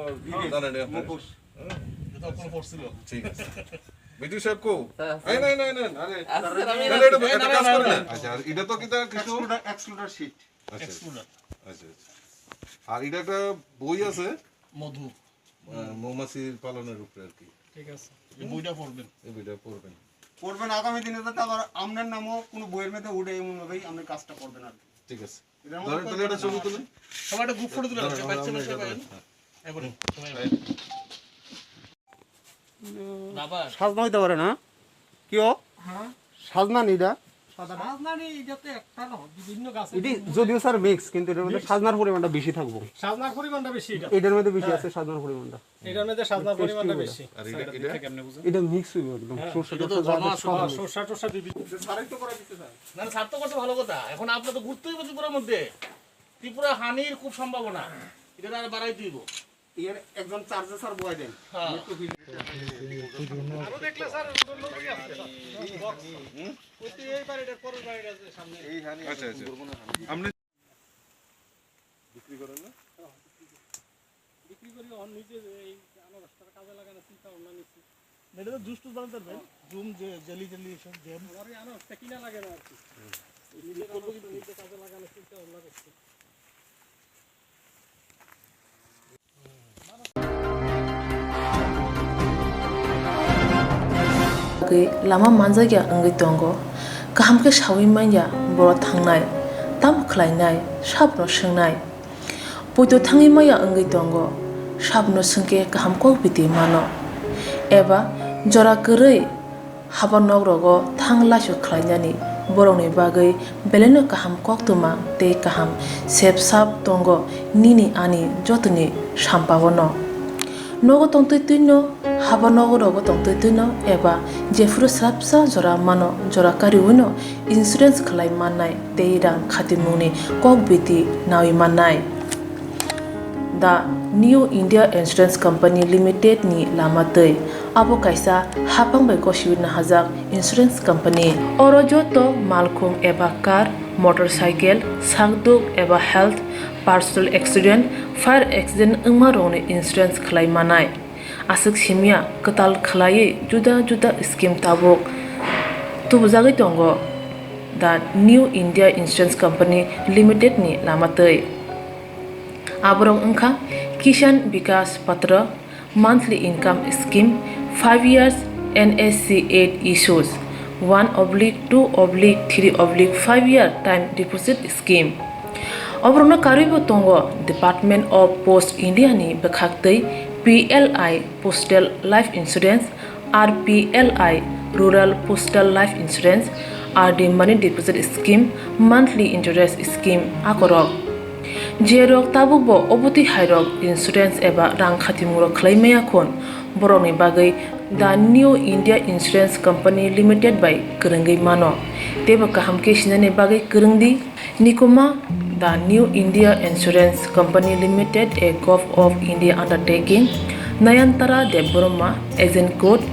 জানেন এখন। মুখোশ। হ্যাঁ। এটা তো অখন পড়ছিল। ঠিক আছে। বিটু সাহেব কো? হ্যাঁ, আছে। এই, নাই, নাই, নাই, আরে, আছে, স্যার, আমি না, না, এটা, এটা কাজ করে না। আচ্ছা, আর এটা তো কিতা কিছু এক্সক্লুডার, এক্সক্লুডার শিট। আচ্ছা, আচ্ছা। এক্সক্লুডার। আচ্ছা, আচ্ছা। আর এটা একটা বই আছে। মধু। আহ, মৌমাছি পালনের উপরে আর কি। ঠিক আছে। এই বইটা পড়বেন। এই বইটা পড়বেন। পড়বেন, আগামী দিনে যাতে আবার আপনার নামও কোনো বইয়ের মধ্যে উঠে, এমনভাবেই আপনি কাজটা করবেন আর কি। ঠিক আছে। এটার মধ্যে ধরেন, তাহলে একটা ছবি তুলেন। সবাই একটা গ্রুপ ফটো তুলে ধরেন, রাখেন, আমরা, বাচ্চা আমরা কাচ্চা এটা পাবেন। ধরেন, হ্যাঁ। এবারে, সবাই এই। বাবা। সাজনা হইতে পারে না? কি ও? হ্যাঁ? সাজনা নি এটা? সাজনা নি, এটা তো একটা না, বিভিন্ন গাছের এটি বিভিন্ন যদিও স্যার মিক্স, কিন্তু এটার মধ্যে মিক্স। সাজনার পরিমাণটা বেশি থাকবো। সাজনার পরিমাণটা বেশি এটা। এটার মধ্যে বেশি হ্যাঁ। আছে সাজনার পরিমাণটা। এটার মধ্যে সাজনার টেস্টি পরিমাণটা হবে। বেশি। আর এটা, স্যার, এটা? দেখতে কেমনে বুঝুন? এটা মিক্স হইব একদম। হ্যাঁ। সরষে এটা তো টরষে যা গরম আছে, সব হ্যাঁ, মিক্স। সরষে টরষে বিভিন্ন। এটা স্যারই তো করে দিতে স্যার। না, না, স্যার তো করছে ভালো কথা। এখন আপনার তো ঘুরতে হইব ত্রিপুরার মধ্যে। ত্রিপুরা হানির খুব সম্ভাবনা। এটা আর বাড়াই দিব। এর একজন চার্জে স্যার বয় দেন। হ্যাঁ। একটু হিল- আরো দেখলে স্যার, ওটার মধ্যেই আছে স্যার। বক্স। হুম? ওই তো এই বাড়িটার পরের বাড়িটা আছে সামনে। এইখানে আচ্ছা, আচ্ছা। সুন্দরবনের সামনে। আপনি বিক্রি করেন না? হ্যাঁ, বিক্রি করি। বিক্রি করি, ওর নিজে এই আনারসটার কাজে লাগানোর চিন্তা ভাবনা নিচ্ছি। এটা তো জুস টুস বানাতে পারবেন, জুম যে জেলি টেলি এসব জেম। আমার এই আনারসটা কিনা লাগে না আর কি। নিজের আনারসটা নিজে কাজে লাগানোর চিন্তা ভাবনা করছি। Bagwi lama manjakya wngwi tongo, kaham khe saui manya borok thangnai, tamo khlainai, sabono swngnai. Poito thangwi manya wngwi tongo, sabono swngkhe kaham kok biti mano, eba jora kwrwi haba nok rogo thang laisok khlainani borokni bagwi belaino kaham koktwma tei kaham sep sap tongo nini ani jotoni sampao no. Nogo tongtwi twino, haba nogo rogo tongtwi twino eba jephuru swrapsa jora mano, jora kariwino insurance khlai mannai tei rang khatimungni kok biti naui mannai. The New India Insurance Company Limited ni lama twi. Abo kaisa haphang bai gosiwi nahajak insurance company. Oro joto malkhung eba car, motorcycle, sakduk eba health, personal accident, fire accident wngma rokni insurance khlai manai. Aswk simya kwtal khlaiwi juda juda scheme tabuk tubujagwi tongo The New India Insurance Company Limited ni lama twi. Aborok wngkha Kisan Vikas Patra, monthly income scheme, five years N S C eight issues, one oblique two oblique three oblique five year time deposit scheme. Oborokno karwibo tongo Department of Post India ni bwkhaktwi P L I Postal Life Insurance, R P L I Rural Postal Life Insurance, R D Money Deposit Scheme, Monthly Interest Scheme akorok. Jerok tabukbo obotwi hairok insurance eba rang khatimungrok khlai maya khun, borokni bagwi The New India Insurance Company Limited bai kwrwngwi mano. Teibo kaham khe sinani bagwi kwrwng di. Nikuma, The New India Insurance Company Limited, a Govt of India undertaking, Nayantara Debbarma, agent code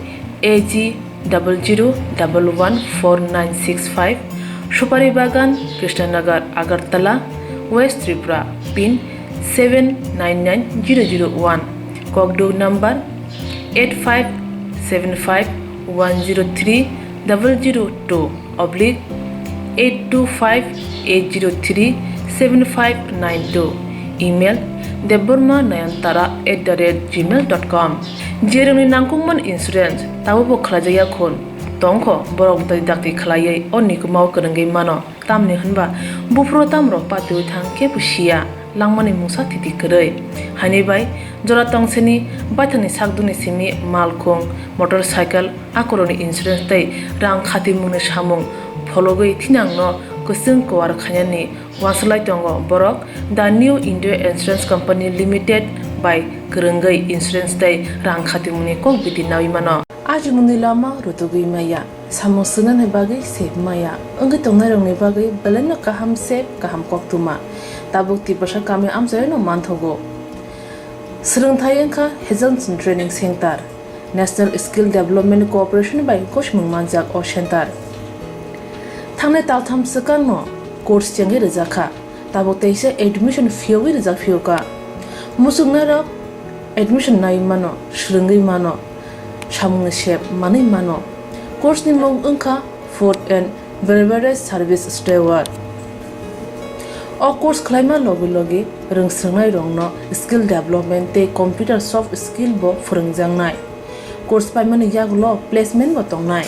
A G double zero double one four nine six five, Supari Bagan, Krishnanagar, Agartala, West Tripura, pin seven nine nine zero zero one, kokduk number eight five seven five one zero three double zero two oblique eight two five eight zero three seven five nine two, email debbarma nayantara at the rate gmail dot com. Jerokni nangkukmani insurance tabukbo khlaijakya khun tongkho, borok bwtwi dakti khlaiwi o nikumao kwrwngwi mano. Tamni hwnba buphuru tamrok patiwi thang kebo siya, langmani mungsa thiti kwrwi. Haini bai jora tongsini baithangni sakdukni simi malkhung, motorcycle, akorokni insurance tei rang khatimungni samung phologwi thinangno kwchwng kuar khainani uansuk lai tongo borok The New India Insurance Company Limited bai kwrwngwi insurance tei rang khatimungni kok biti naui mano. Ajimungni lama rutugwi maya, samung swngnani bagwi sep maya, wngwi tongnairokni bagwi belaino kaham sep, kaham koktwma. Tabuk Tiprasa kami amchaino manthogo. Swrwngthai wngkha Hazelson Training Center, National Skill Development Corporation bai gosimung manjak o center. Thangnai taltham swkangno course chengwi rwjakha. Tabuk teisa admission phiyogwi rijak phiyokha. Muchungnairok admission nai mano, swrwngwi mano, samungni sep manwi mano. Course ni mung wngkha Food and Beverage Service Steward. O course khlaima logi logi rwngswrwngnairokno skill development tei computer soft skill bo phwrwngjaknai. Course paimani yagulo placement bo tongnai.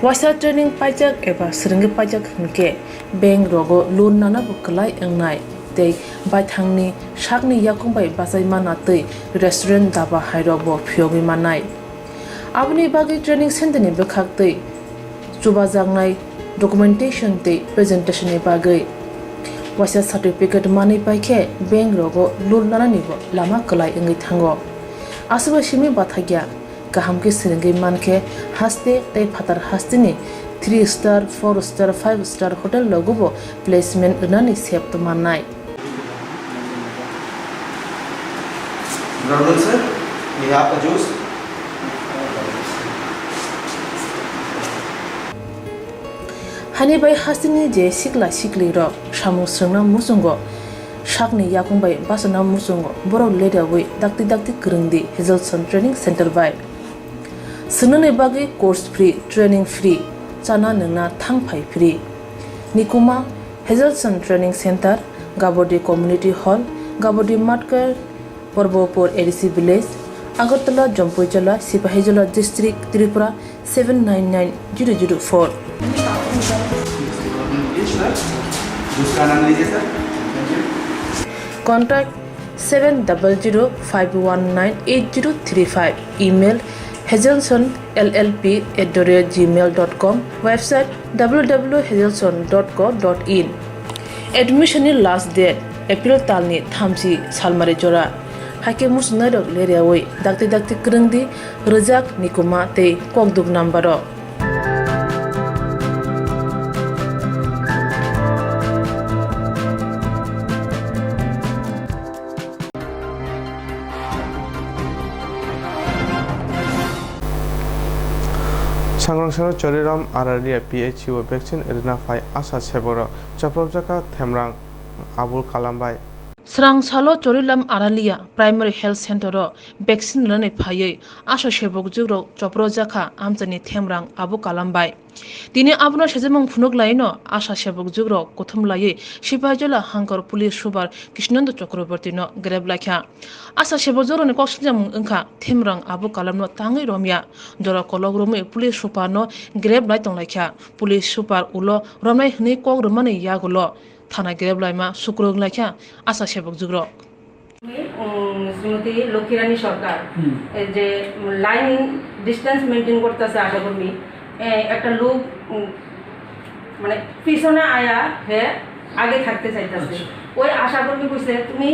Waisa training paijak eba swrwngwi paijak hwnkhe bank rogo loan nana bo kwlai wngnai tei baithangni sakni yakung bai bachai mana tei restaurant daba hairok bo phiyogwi mannai. Aboni bagwi training center ni bwkhak tei chubajaknai documentation tei presentation ni bagwi waisa certificate manwi paikhe bank rogo loan nanani bo lama kwlai wngwi thango. Aswkbai simi bathakya Kaham khe swrwngwi man khe haste tei phatar hasteni three star, four star, five star hotel rogobo placement rwnani sep tongmannai. Good afternoon, sir. We have a juice. Hani bai hasteni je sikla siklirok samung swrwngna muchungo, sakni yakung bai bachana muchungo, borok leriawi dakti dakti kwrwngdi Hazelson Training Center bai. Swngnani bagwi course free, training free, chana nwngna thang phai free. Nikuma, Hazelson Training Center, Gabodi Community Hall, Gabodi Matkar, Porbopur A D C Village, Agartala, Jampuijala, Sipahijola District, Tripura seven nine nine zero zero four. दूसरा नाम लीजिए sir. Contact seven double zero five one nine eight zero three five. Email, hazelson L L P at the rate gmail dot com. Website, W W W hazelson dot co dot in. Admission ni last date April talni thamchi salmari jora. Haikhe muchungnairok leriawi dakti dakti kwrwngdi, rwjak, nikuma tei kokduk number o. Sangrong sero Choriram Araria P H C o vaccine rwna phai ASHA seborok chopropjak kha Themrang Abul Kalam bai. Srang salo Chorilam Aralia Primary Health Center o vaccine rwnani phaiwi ASHA sebokjukrok chopropjak kha amchaini Themrang Abul Kalam bai. Tini abono sejamung phunuk laino ASHA sebokjukrok kuthum laiwi Sipahijola Hangkor Police Super Krishnananda Chakraborty no grep laikha. ASHA sebokjukrokni kok sinijamung wngkha Themrang Abul Kalam no tangwi romya. Jora kolok romwi Police Super no grep lai tonglaikha. Police Super ulo romnai hwnwi kok rwmani yagulo thana grep laima sukrwng laikha ASHA sebokjukrok. উম, শ্রীমতী লক্ষ্মীরানী সরকার, হুম। এই যে line distance maintain করতেছে আশা কর্মী, এ, একটা লোক, উম, মানে পিছনে আয়া হে আগে থাকতে চাইতেছে। আচ্ছা। ওই আশা কর্মী কইছে, "তুমি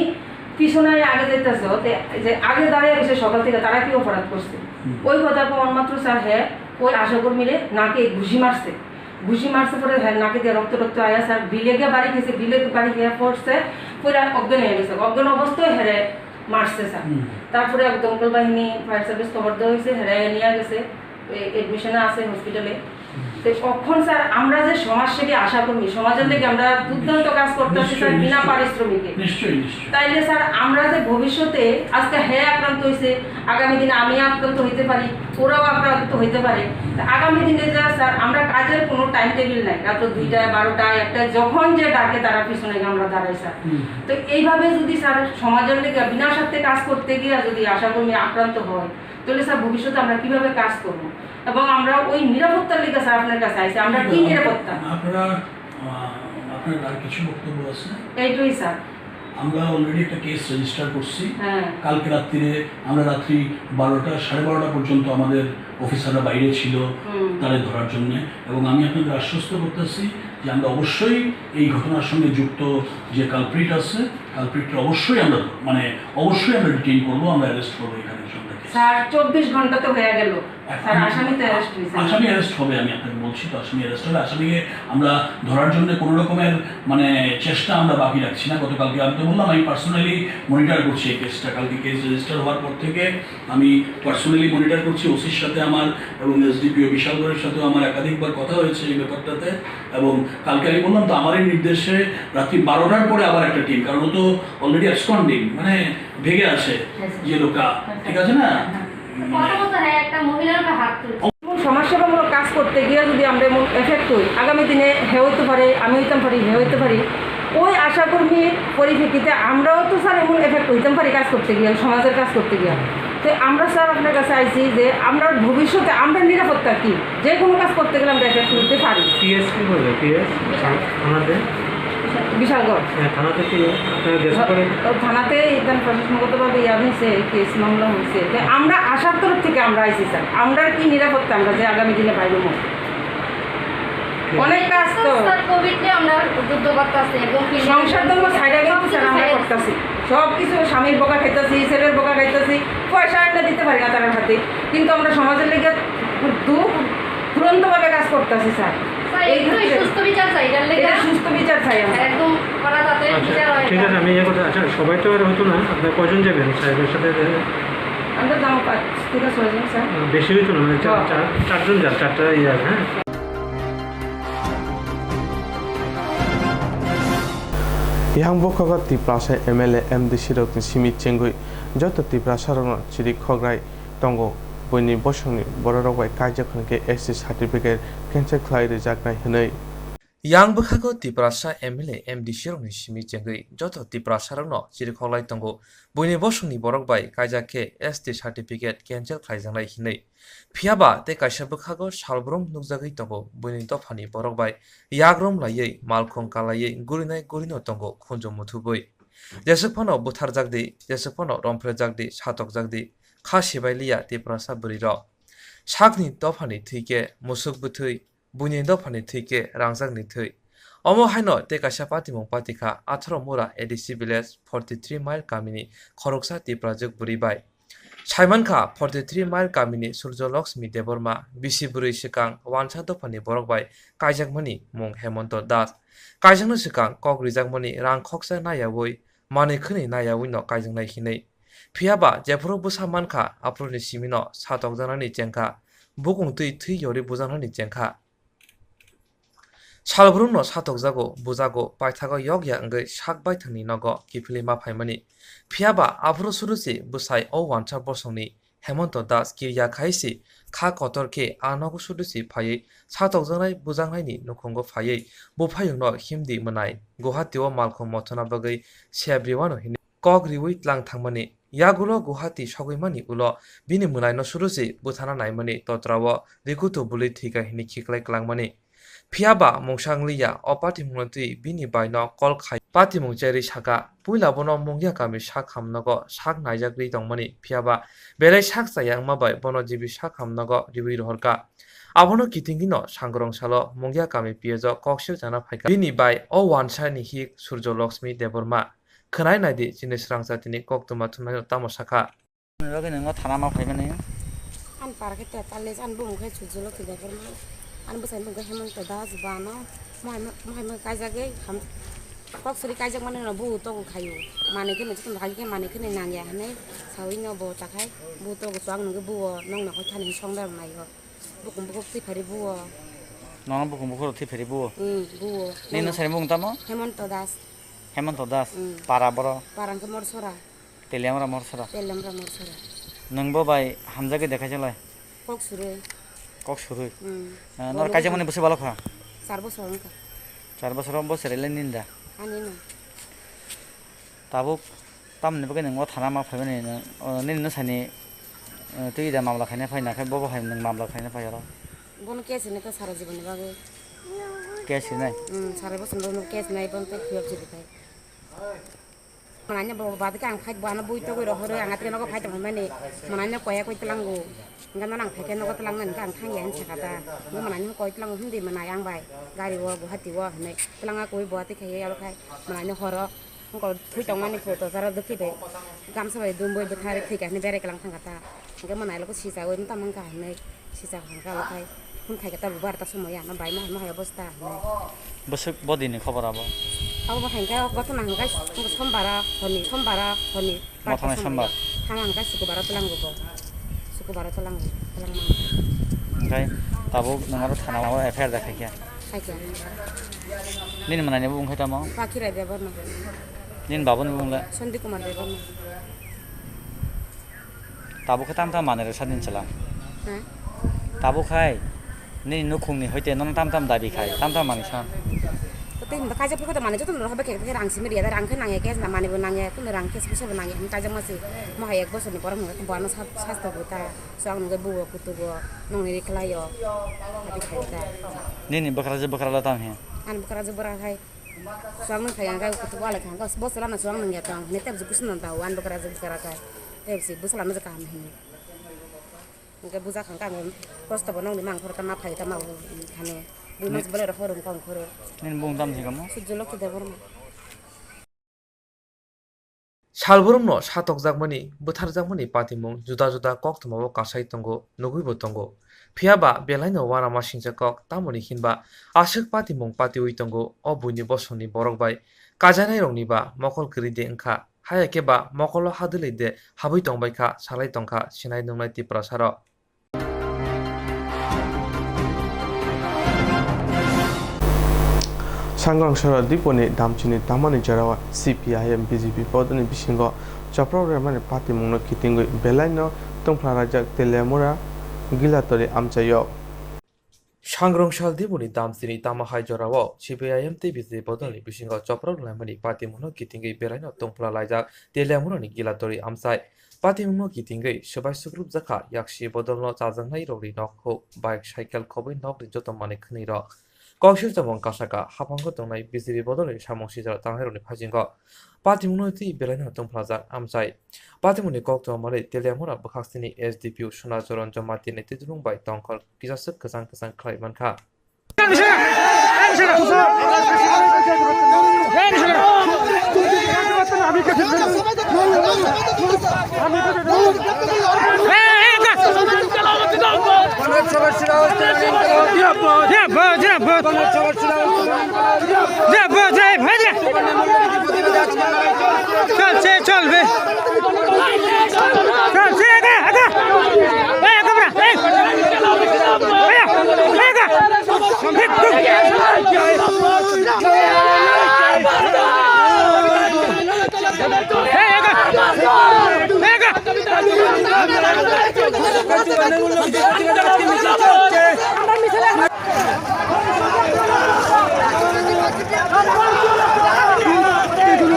পিছনে আয়া আগে যাইতেছো, তে যে আগে দাঁড়িয়ে রয়েছে সকাল থেকে, তারা কি অপরাধ করছে?" হুম। ওই কথা কওয়ার মাত্র স্যার হে ওই আশা কর্মীরে নাকে ঘুষি মারছে। ঘুষি মারছে পরে হ্যাঁ নাকে দিয়ে রক্ত টক্ত আয়া স্যার বিলে গিয়ে বাড়ি গেছে, বিলে বাড়ি গিয়ে পড়ছে, পুরা অজ্ঞান হয়ে গেছে। অজ্ঞান অবস্থায় হেরে মারছে স্যার। হুম। তারপরে দমকল বাহিনী, ফায়ার সার্ভিস খবর দেওয়া হয়েছে, হেরে নিয়ে গেছে, এ-, এডমিশনে আছে হসপিটালে। হুম। তো এখন স্যার আমরা যে সমাজসেবী আশা কর্মী, সমাজের লেগে আমরা দুর্দান্ত কাজ করতেছি স্যার, নিশ্চয়ই, বিনা নিশ্চয়ই। পারিশ্রমিকে। নিশ্চয়ই, নিশ্চয়ই। তাইলে স্যার আমরা যে ভবিষ্যতে আজকে হে আক্রান্ত হয়েছে, আগামী দিনে আমি আক্রান্ত হইতে পারি, ওরাও আক্রান্ত হইতে পারে। তা আগামী দিনে যা স্যার, আমরা কাজের কোনো টাইম টেবিল নাই, রাত দুইটায়, বারোটায়, একটায়, যখন যে ডাকে তারা পিছনে গিয়ে আমরা দাঁড়াই স্যার। হুম। তো এইভাবে যদি স্যার সমাজের লেগে বিনা স্বার্থে কাজ করতে গিয়ে যদি আশা কর্মী আক্রান্ত হয়, তাহলে স্যার ভবিষ্যতে আমরা কিভাবে কাজ করব? এবং আমরা ওই নিরাপত্তার লেগে স্যার আপনার কাছে আইছি, আমরা কি নিরাপত্তা? আপনারা, আহ, আপনার আর কিছু বক্তব্য আছে? এইটাই স্যার। আমরা অলরেডি একটা কেস রেজিস্টার করছি। হ্যাঁ। কালকে রাত্রিরে আমরা রাত্রি বারোটা, সাড়ে বারোটা পর্যন্ত আমাদের অফিসাররা বাইরে ছিল হুম। তাদের ধরার জন্য। এবং আমি আপনাদের আশ্বস্ত করতেছি যে আমরা অবশ্যই এই ঘটনার সঙ্গে যুক্ত যে কালপ্রিট আছে, কালপ্রিটরা অবশ্যই আমরা, মানে, অবশ্যই আমরা ডিটেইন করবো, আমরা অ্যারেস্ট করবো এখানে একজনকে। স্যার, চব্বিশ ঘন্টা তো হয়ে গেল। এখন স্যার, আসামি তো অ্যারেস্ট হয়েছে। আসামি অ্যারেস্ট হবে, আমি আপনাকে বলছি তো, আসামি অ্যারেস্ট হবে। আসামিকে আমরা ধরার জন্য কোনো রকমের, মানে, চেষ্টা আমরা বাকি রাখছি না। গতকালকে আমি তো বললাম, আমি পার্সোনালি মনিটর করছি এই কেসটা। কালকে কেস রেজিস্টার হওয়ার পর থেকে আমি পার্সোনালি মনিটর করছি, ওসির সাথে আমার এবং এসডিপিও বিশালগড়ের সাথেও আমার একাধিকবার কথা হয়েছে এই ব্যাপারটাতে। এবং কালকে আমি বললাম তো, আমারই নির্দেশে রাত্রি বারোটার পরে আবার একটা টিম, কারণ ও তো অলরেডি অ্যাবসকন্ডিং, মানে, ভেগে আছে, হ্যাঁ, স্যার। যে লোকটা, হ্যাঁ, স্যার। ঠিক আছে না? হ্যাঁ, হ্যাঁ। মানে, প্রথমত, হ্যাঁ, একটা মহিলার গায়ে হাত তুলছে। এমন সমাজসেবামূলক কাজ করতে গিয়ে যদি আমরা এমন এফেক্ট হই, আগামী দিনে হে হইতে পারে, আমি হইতাম পারি, হে হইতে পারি, ওই আশাকর্মীর পরিপ্রেক্ষিতে আমরাও তো স্যার এমন এফেক্ট হইতাম পারি কাজ করতে গিয়ে, সমাজের কাজ করতে গিয়ে। তো আমরা স্যার আপনার কাছে আইছি যে আমরা ভবিষ্যতে আমরা নিরাপত্তা কি, যে কোনো কাজ করতে গেলে আমরা এফেক্ট হইতে পারি। পিএস কি বলে? পিএস? থানাতে? বিশালগড়। হ্যাঁ, থানাতে কি হয়? আপনারা গেস করে? ও, থানাতে এখানে প্রশাসনগতভাবে ইয়া হয়েছে, কেস মামলা হয়েছে। তো আমরা আশার তরফ থেকে আমরা আইছি স্যার। আমরা কি নিরাপত্তা আমরা যে আগামী দিনে বাইরে হবো? অনেক কাজ তো। সংসার কোভিড নিয়ে আমরা যুদ্ধ করতেছি এবং ফিল্ডে সংসার তো আমরা সাইডে কিন্তু স্যার আমরা করতেছি। সব কিছু স্বামীর বকা খাইতেছি, ছেলের বকা খাইতেছি, পয়সা আনতে দিতে পারি না তার হাতে। কিন্তু আমরা সমাজের লেগে দু-, দুরন্তভাবে কাজ করতেছি স্যার। স্যার, এই একটু ক্ষেত্রে সুস্থ বিচার চাই, এটার লেগে এটা সুস্থ বিচার চাই আমরা। একদম করা যাতে আচ্ছা, বিচার হয়। ঠিক আছে, আমি ইয়ে করতে, আচ্ছা, সবাই তো আর হতো না, আপনার কয়জন যাবেন সাহেবের সাথে? আমরা যাবো পাঁচ থেকে ছয়জন স্যার। আহ, বেশি হইতো না, মানে, চার, হ্যাঁ। চার, চারজন যান, চারটা ইয়ে আছে, হ্যাঁ। Yang bokhogo Tiprasa M L A M D C rokni simi chengwi joto Tiprasa rokno chiri khograi tongo, buini bosongni bororok bai kaijak hwnkhe S T certificate cancel khlai rwjaknai hwnwi. Yang bwkhago Tiprasa M L A M D C rokni simi chengwi joto Tiprasa rokno chiri khoglai tongo, buini bosongni borok bai kaijak khe S T certificate cancel khlaijaknai hwnwi. Phiya ba tei kaisa bwkhago salbrum nukjagwi tongo, buini dophani borok bai yagram laiwi, malkhung kalaiwi gurinai gurino tongo khunju muthubwi. Jeswk phano butharjak di, jeswk phano romphrejakdi, satokjakdi, kha sibai liya Tiprasa bwrwirok. Sakni dophani thwi khe musuk bwthwi, buini dophani thwi khe rangjakni thwi. Omo haino tei kaisa patimung patikha, atharo mura A D C village, forty three mile kamini khoroksa Tiprajwk bwrwi bai. Saimankha, forty three mile kamini Surjo Lakshmi Debbarma, bisi bwrwi swkang wansa dophani borok bai kaijakmani mung Hemonto Das. Kaijakno swkang kok rijakmani rang khoksa nayawi, manwi khwnwi nayawi no kaijaknai hinwi. Phiya ba jephuru bwsa mankha, aphuruni simino satokjaknani chengkha, bukung twi thwi yori bujaknani chengkha. Salbrumno satokjago, bujago, paithago yokya wngwi sak baithangni nogo kiphilwi ma phaimani. Phiya ba aphuru sudusi bwsai o wansa bosongni Hemonto Das kirya khai se kha kotor khe a nogo sudusi phaiwi satokjaknai bujaknaini nukhungo phaiwi buphayungno himdi mwnai Guwahati-o malkhung mothona bagwi sebriwano hinwi kok riwi tlang thangmani. Yagulo Guwahati sogwimani ulo bini mwnaino sudusi buthana naimani totrao rikutu bwlwi thwikha hinwi khiklai klangmani. Phiya ba mungsa wngliya, o patimungno twi bini baino call khai patimung cherwi saka, puila bono Mungya kami sak hamnogo sak naijak ri tongmani, phiya ba belai sak chaya wngma bai bono G B sak hamnogo riwi rohorka. Abono kitingino sangrong salo Mungya kami P S o kok sir chana phaikha. Bini bai o wansa ni hik Surjo Lakshmi Debbarma. Khwnai naidi chini swrang jatini koktwma thumnaino tamo sakha. Nini bagwi nwngo thana ma phaimani. Ani para khe tetallis, ani bumung khe Surjo Lakshmi Debbarma, ani bwsai bumung khe Hemonto Das bano, mohai mo-, mohai mo kaijagwi ham-, kok suri kaijakmani no bu togo khaio. Manwi khe nw jotono hagi khe manwi khe nw nangya hinwi sawi no bo takhai, bu togo chwng nungkhe buo nokno koi thani songdar naio. Bukung bukhuk thwi phari buo. Nono bukung bukhuk thwi phari buo? Hmm, buo. Nini no sari bumung tamo? Hemonto Das. Hemonto Das. Hmm. Para boro? Para hwnkhe Morsora. Teliamra Morsora. Teliamra Morsora. Nwng bo bai hamjagwi de kaijakle? Kok surwi. Kok surwi? Hmm. Eh, nor kaijakmani bwswk balo kha? Char bosor wngkha. Char bosor o bo cherele nini da? Ani no. Tabuk tamni bagwi nwng o thana ma phaimani nwng, o, nini no sani, eh, twi da mamla khaina phai na khe bo bo hai nwng mamla khaina phai oro? Bono case hinwi khe sara jiboni bagwi. Case hinai? Hmm, sara bosor bono case hinai bono tei khuyok jidi khai. Mananya bo bad khe ang phai bo ano bui togwi rohorwi ang atri nogo phai tongmani. Mananya koya koi tlango. Hingke nono ang phaikhe nogo twlangna hingke ang thangya hinwi sakha ta. Bo manani koi tlango himdi manai ang bai gari o Guwahati o hinwi twlanga koi bo twi khaiwi abo khai manani horo wngkol thwi tongmani photo jaro dukhi bai gamsa bai dumbai bwtharwi thwikha hinwi berai kwlang thangkha ta. Hingke manai loko sichawi wng tamo wngkha hinwi sichak hwnka abo khai hwn khaikhe ta bubar ta somoya ano bai ma hai ma hai obosta hinwi. Bwswk bodini khobor abo? Abo bo hingke o gotona hingke sombara honi sombara honi. Mo thangnai sombar? Thana hwnkhe sukubaro twlango bo. Sukubaro twlango, twlangma. Hwnkhe tabuk nwng aro thana o F I R da khaikha? Khaikha. Nini mwnai ni bumung khai tamo? Pakhirai Debbarma. Nini babuni bumung le? Sandi Kumar Debbarma. Tabuk khe tam tam manwi rwsa din chwla. Ha? Tabuk khai nini nukhungni hoite nono tam tam dabi khai, tam tam manwi san. Tei hwnba kaijak phuru manwi jotono rohor bai khe rang simi riya da, rang khe nangya khe manwi bo nangya, tei rang khe puisa bo nangya, hwnwi kaijak ma se. Mo hai ek bosor ni borok hwnba bo ano sa-, sasto bo ta. Chwng nungwi buo kutugo nongni ri khlaio. Ati khai ta. Nini bwkrajwk bwkralo tamo he? Ani bwkrajwk bwkra khai. Chwng nung khai ang khai kutugo alai khai ang bo chwla no chwng nungya tong. Hwnwi tei bwswk kusu no ta o ani bwkrajwk bwkra khai. Tei bwswk bwswla no kaham hwnwi. Hwnkhe buja kha khe ang kosto bo nongni mang phuru tamo phai tamo thani Bini bwlai rok khoro wngkha wngkhoro. Nini bung tam se kamo? Sujjolokhi Debbarma. Salbrumno satokjakmani, bwtharjakmani patimung juda juda koktwmao kasai tongo, nugwibo tongo. Phiyaba belaino uanamasingcha kok, tamoni hinba aswk patimung patiwi tongo, o buini bosongni borok bai kajanairokni ba mokol kwrwi de wngkha, haya khe ba mokolo hadwlwi de habwi tongbaikha, salai tongkha sinai nungnai Tiprasarok. Sangrong Sora Diponi damchini tamani jorao C P I M B J P bodolni bisingo choprok rwmani patimungno kitingwi belaino tongphla raijak Teliamura Gilatori amchaio. Sangrong Sal Diponi damchini tama hai jorao C P I M tei B J P bodolni bisingo choprok rwmani patimungno kitingwi belaino tongphla laijak Teliamurani Gilatori amchai. Patimungno kitingwi swbai sukrupjakha yaksi bodolno chajaknairokni nok huk, bike, cycle khobwi nokni joto manwi khwnwirok. Koksil chamung kasaka haphango tongnai B J P bodolni samung sijaro tangnairokni phasingo patimungno twi belaino tongphlajak amchai. Patimungni koktwma manwi Teliamura bwkhaksini S D P O Sonacharan Jamatia ni twidulung bai tongkhor kisaswk kwchang kwchang khlai mankha. Chal, chal, chal, be. Chal, chal, aga, aga. Hey, aga, bra, hey. Hey, hey, aga. Hey, hey, aga. Hey, aga. Hey, aga.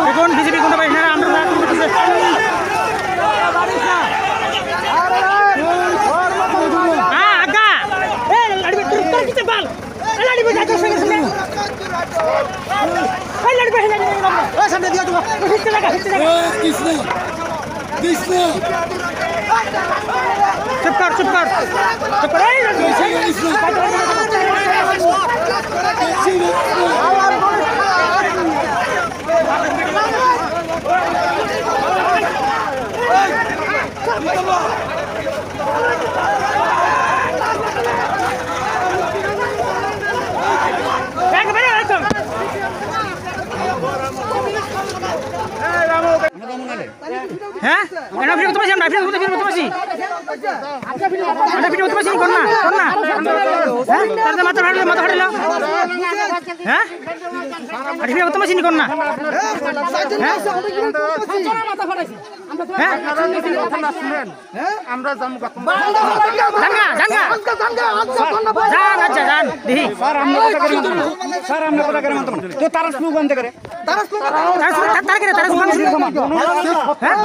Begun B J P guna bai nara amra na kurbi kise. Ah, aga. Eh, lari be tur tur kise bal. Eh, lari be jato sene sene. Eh, lari be lari be. Eh, samne diya tu. Hisse laga, hisse laga. Eh, kisne? Disna! Chupkar, chupkar! Chupkar! Ei! Hah? Ada video tu masih, ada video tu masih. Ada video tu masih, kona, kona. Hah? Ada mata hari, mata hari lo. Hah? Ada video tu masih, kona. Hah? Hah? Janga, janga. Jan, acha, jan. Dihi. Sir, amne kotha kare manto na. Sir, amne kotha kare manto na. To taras lu gante kare. Taras lu, taras lu, taras kare, taras lu. Dono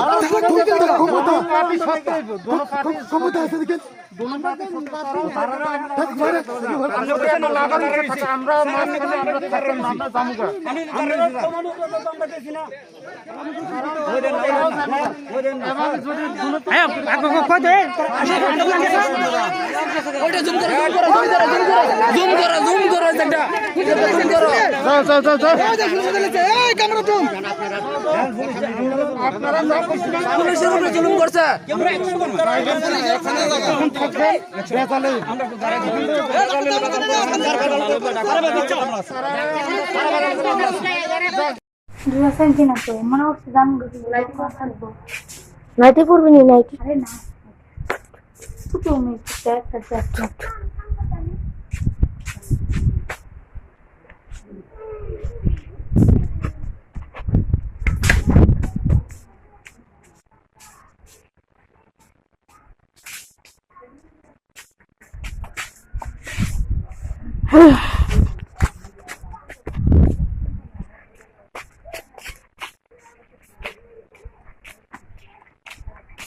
party sotto hoibo, dono party sotto hoibo, dono party sotto hoibo. Dono party sotto hoibo. Amra mane amra tharra amra jamuga. Ayo, aku kau kau deh. Zoom karo, zoom karo, zoom karo, zoom karo, zoom karo, zoom karo, zoom karo. Jao, jao, jao, jao. Ei, camera zoom. Police-er upore zulum korche. Naiti purbi ni naiti. Are na. Tutu mi cek cek.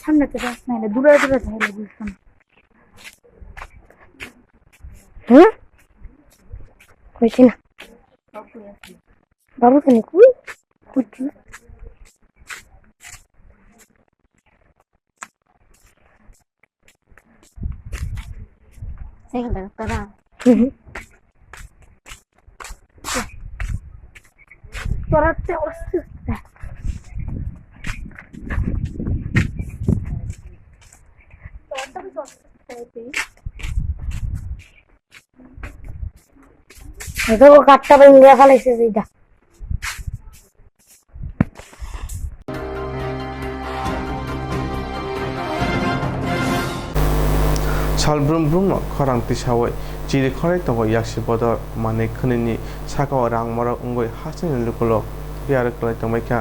Samne te ras naile dura dura jai le bulsam. Huh? Koi sina. Babu kani kui? Kuchi. Cycle da tara. Mhm. তোরা তো অসুস্থ। Ito ko katta ba India falaise jai da. Salbrum brum no khorang tisawi chiri khorwi tongo yaksi bodol manwi khwnwini saka o rang morok wngwi hasteni lukulok biyar kwlai tongbaikha.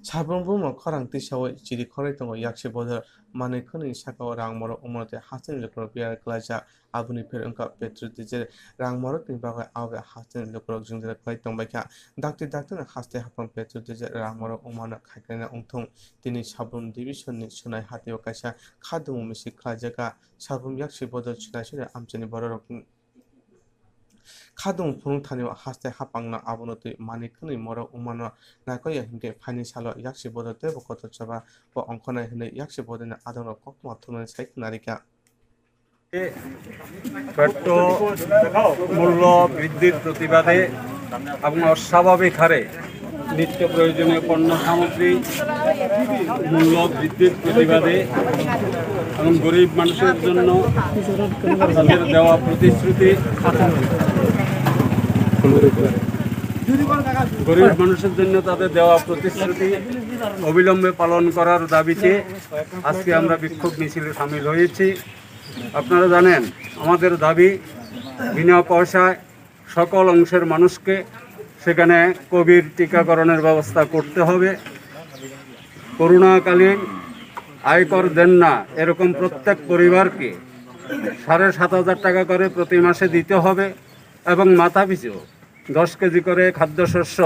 Salbrum brum no khorang tisawi chiri khorwi tongo yaksi bodol manwi khwnwini saka o rang morok wngmano tei hasteni lukulok biyar kwlaijak. Aboni pher wngkha petrol diesel rang morokni bagwi abo bai hasteni lukurok jwngjal khlai tongbaikha. Dakti daktino haste haphang petrol diesel rang morok wngmano khaikhlaina wngthung. Tini Sabrum divisionni Sonai hatio kaisa khadumung misi khlaijakha. Sabrum yaksi bodol Sonai sori amchaini bororok khadumung phunuk thani haste haphangno abono twi manwi khwnwi morok wngmano naikoya hinkhe phaini salo yaksi bodol teibo kotor chaba bo ongkhornai hwnwi yaksi bodolni adongrok koktma thumnani sai khwnarikha. Petrol মূল্য বৃদ্ধির প্রতিবাদে এবং অস্বাভাবিক হারে নিত্য প্রয়োজনীয় পণ্য সামগ্রী মূল্য বৃদ্ধির প্রতিবাদে এবং গরিব মানুষের জন্য তাদের দেওয়া প্রতিশ্রুতি গরিব মানুষের জন্য তাদের দেওয়া প্রতিশ্রুতি অবিলম্বে পালন করার দাবিতে আজকে আমরা বিক্ষোভ মিছিলে সামিল হয়েছি। আপনারা জানেন, আমাদের দাবি বিনা পয়সায় সকল অংশের মানুষকে সেখানে কোভিড টিকাকরণের ব্যবস্থা করতে হবে। করোনাকালীন আয়কর দেন না এরকম প্রত্যেক পরিবারকে সাড়ে সাত হাজার টাকা করে প্রতি মাসে দিতে হবে এবং মাথাপিছু দশ কেজি করে খাদ্যশস্য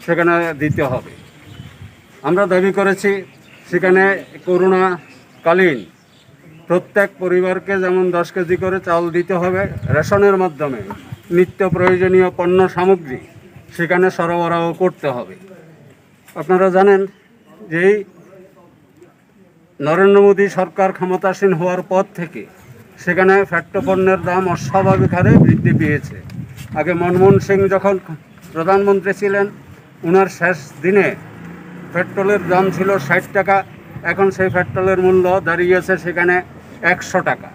সেখানে দিতে হবে। আমরা দাবি করেছি সেখানে করোনাকালীন প্রত্যেক পরিবারকে যেমন দশ কেজি করে চাল দিতে হবে, রেশনের মাধ্যমে নিত্য প্রয়োজনীয় পণ্য সামগ্রী সেখানে সরবরাহ করতে হবে। আপনারা জানেন যে এই নরেন্দ্র মোদী সরকার ক্ষমতাসীন হওয়ার পর থেকে সেখানে পেট্রোপণ্যের দাম অস্বাভাবিক হারে বৃদ্ধি পেয়েছে। আগে মনমোহন সিং যখন প্রধানমন্ত্রী ছিলেন, ওনার শেষ দিনে পেট্রোলের দাম ছিল ষাট টাকা, এখন সেই পেট্রোলের মূল্য দাঁড়িয়েছে সেখানে একশো টাকা।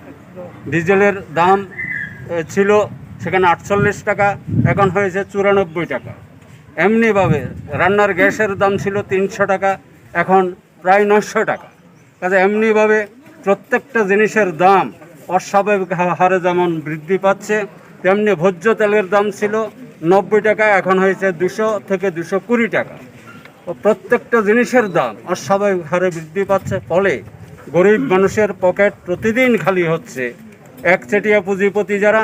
ডিজেলের দাম, এ, ছিল সেখানে আটচল্লিশ টাকা, এখন হয়েছে চুরানব্বই টাকা। এমনিভাবে রান্নার গ্যাসের দাম ছিল তিনশো টাকা, এখন প্রায় নয়শো টাকা। কাজে এমনিভাবে প্রত্যেকটা জিনিসের দাম অস্বাভাবিক হা-, হারে যেমন বৃদ্ধি পাচ্ছে, তেমনি ভোজ্য তেলের দাম ছিল নব্বই টাকা, এখন হয়েছে দুশো থেকে দুশো কুড়ি টাকা। ও প্রত্যেকটা জিনিসের দাম অস্বাভাবিক হারে বৃদ্ধি পাচ্ছে, ফলে গরিব মানুষের পকেট প্রতিদিন খালি হচ্ছে। একচেটিয়া পুঁজিপতি যারা,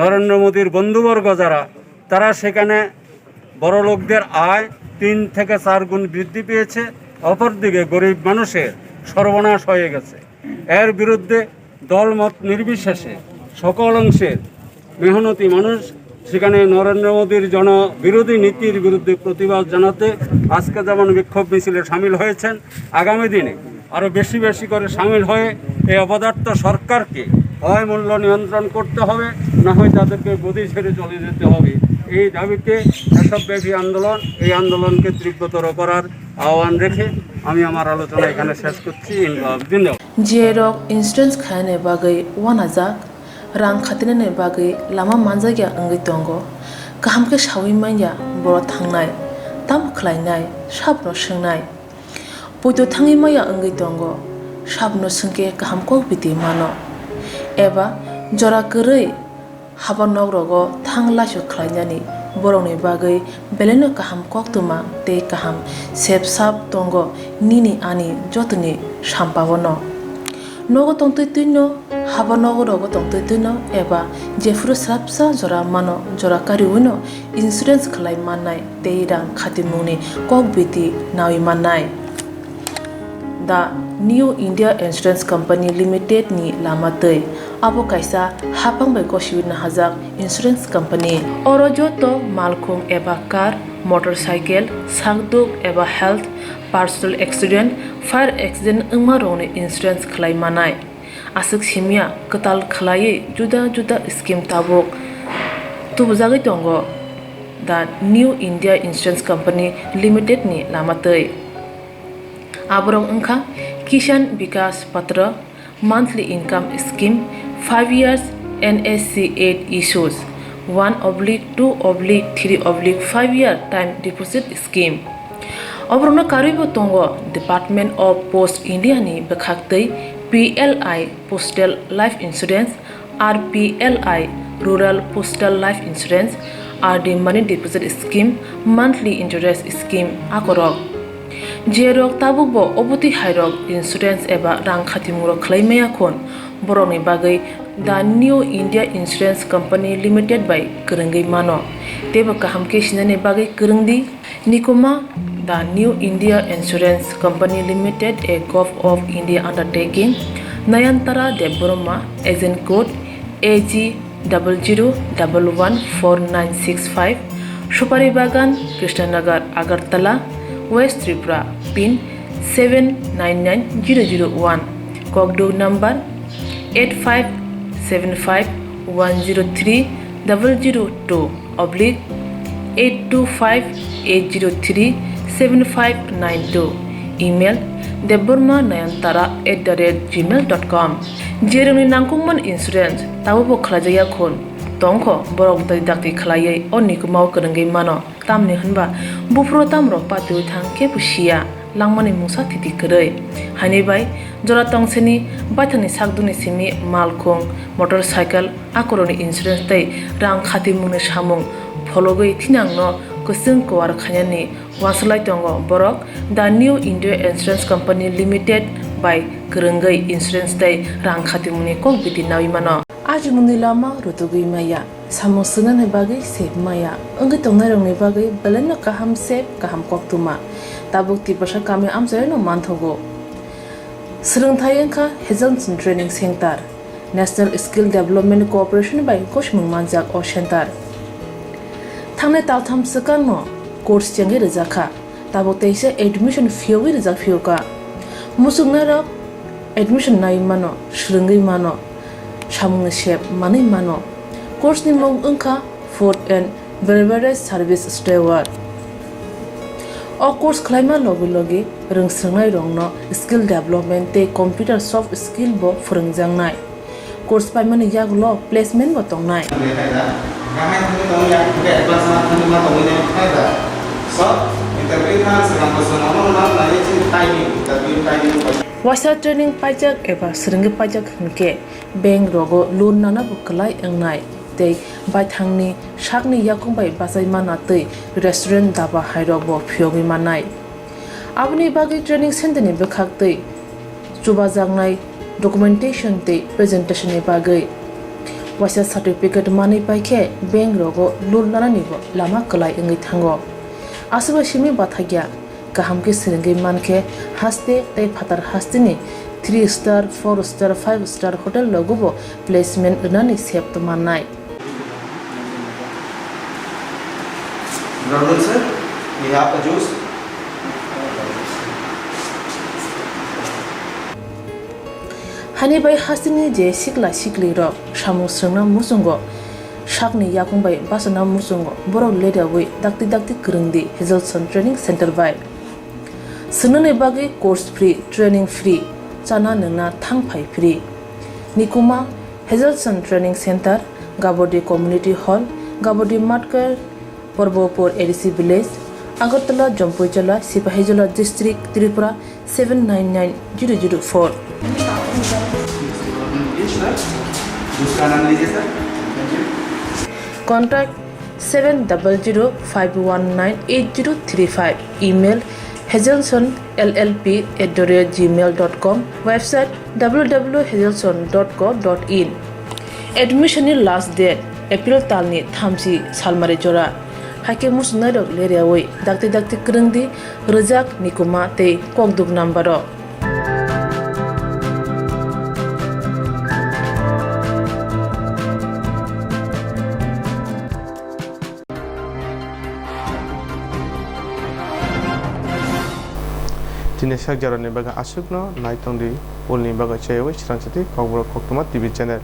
নরেন্দ্র মোদীর বন্ধুবর্গ যারা, তারা সেখানে বড়লোকদের আয় তিন থেকে চার গুণ বৃদ্ধি পেয়েছে, অপরদিকে গরিব মানুষের সর্বনাশ হয়ে গেছে। এর বিরুদ্ধে দলমত নির্বিশেষে সকল অংশের মেহনতি মানুষ সেখানে নরেন্দ্র মোদীর জনবিরোধী নীতির বিরুদ্ধে প্রতিবাদ জানাতে আজকে যেমন বিক্ষোভ মিছিলে সামিল হয়েছেন, আগামী দিনে আরও বেশি বেশি করে সামিল হয়ে এই অপদার্থ সরকারকে হয় মূল্য নিয়ন্ত্রণ করতে হবে, না হয় তাদেরকে গদি ছেড়ে চলে যেতে হবে। এই দাবিতে দেশব্যাপী আন্দোলন, এই আন্দোলনকে তীব্রতর করার আহ্বান রেখে আমি আমার আলোচনা এখানে শেষ করছি। ধন্যবাদ। Jerok insurance khainani bagwi uanajak, rang khatinani bagwi lama manjakya wngwi tongo. Kaham khe saui manya borok thangnai, tamo khlainai, sabno swngnai. Poito thangwi maya wngwi tongo, sabno swngkhe kaham kok biti mano. Eba jora kwrwi haba nok rogo thang laisu khlainani borokni bagwi belaino kaham koktwma tei kaham sep sap tongo nini ani jotoni sampao no. Nogo tongtwi twino, haba nogo rogo tongtwi twino eba jephuru srapsa jora mano jora kariwino insurance khlai mannai tei rang khatimungni kok biti nawi mannai. The New India Insurance Company Limited ni lama twi abo kaisa hapang bai gosiwi nahajak insurance company. Oro joto malkhung eba car, motorcycle, sakduk eba health, personal accident, fire accident wngma rokni insurance khlai manai. Aswk simya kwtal khlaiwi juda juda scheme tabuk tubujagwi tongo. The New India Insurance Company Limited ni lama twi. Aborok wngkha Kisan Vikas Patra, Monthly Income Scheme, five years N S C eight issues, one oblique two oblique three oblique five year time deposit scheme. Oborokno karwibo tongo Department of Post India ni bwkhaktwi P L I Postal Life Insurance, R P L I Rural Postal Life Insurance, R D Money Deposit Scheme, Monthly Interest Scheme akorok. Jerok tabukbo obotwi hairok insurance eba rang khatimungrok khlai maya khun, borokni bagwi The New India Insurance Company Limited bai kwrwngwi mano. Teibo kaham khe sinani bagwi kwrwngdi. Nikuma, The New India Insurance Company Limited, a Govt of India undertaking, Nayantara Debbarma, agent code A G double zero double one four nine six five, Supari Bagan, Krishnanagar, Agartala, West Tripura, pin seven nine nine zero zero one, kokduk number eight five seven five one zero three double zero two oblique eight two five eight zero three seven five nine two, email debbarma nayantara at the rate gmail dot com. Jerokni nangkukmani insurance tabukbo khlaijakya khun tongkho, borok dakti dakti khlaiwi o Nikumao kwrwngwi mano. Tamni hwnba buphuru tamrok patiwi thang kebo siya, langmani mungsa thiti kwrwi. Haini bai jora tongseni baithangni sakdukni simi malkhung, motorcycle, akorokni insurance tei rang khatimungni samung phologwi thinangno kwchwng kuar khainani uansuk lai tongo borok The New India Insurance Company Limited bai kwrwngwi insurance tei rang khatimungni kok biti naui mano. Ajimungni lama rutugwi maya, samung swngnani bagwi sep maya, wngwi tongnairokni bagwi belaino kaham sep, kaham koktwma. Tabuk Tiprasa kami amchairokno manthogo. Swrwngthai wngkha Hazelson Training Center, National Skill Development Corporation bai gosimung manjak o center. Thangnai taltham swkangno course chengwi rwjakha, tabuk teisa admission phiyogwi rwjak phiyokha. Muchungnairok admission naiwi mano, swrwngwi mano, samungni sep manwi mano. Course ni mung wngkha Food and Beverage Service Steward. O course khlaima logi logi rwngswrwngnairokno skill development tei computer soft skill bo phwrwngjaknai. Course paimani yagulo placement bo tongnai. Waisa training paijak eba swrwngwi paijak hwnkhe bank rogo loan nana bo kwlai wngnai tei baithangni sakni yakung bai bachai manna tei restaurant, daba hairok bo phiyogwi mannai. Aboni bagwi training center ni bwkhak tei chubajaknai documentation tei presentation ni bagwi waisa certificate manwi paikhe bank rogo loan nanani bo lama kwlai wngwi thango. Aswk bai simi bathakya, kaham khe swrwngwi mankhe haste tei phatar hasteni three star, four star, five star hotel rogo bo placement rwnani sep mannai. Brother sir, we have a juice. Hani bai hasteni je sikla sikli rok samung swrwngna muchungo, sakni yakung bai bachana muchungo, borok ledawi dakti dakti kwrwngdi Hazelson Training Center bai. Swngnani bagwi course free, training free, chana nwngna thang phai free. Nikuma, Hazelson Training Center, Gabodi Community Hall, Gabodi Matkar, Porbopur A D C Village, Agartala, Jampuijala, Sipahijola District, Tripura seven nine nine zero zero four. Contact seven double zero five one nine eight zero three five, email hazelson L L P at the rate gmail dot com, website W W W hazelson dot co dot in. Admission ni last date April talni thamchi salmari jora. Haikhe muchungnairok leriawi dakti dakti kwrwngdi rwjak, nikuma tei kokduk number o. Chini sak jarani bagwi aswkno nai tongdi, ulni bagwi chaywi srang sati Kokborok Koktwma T V channel.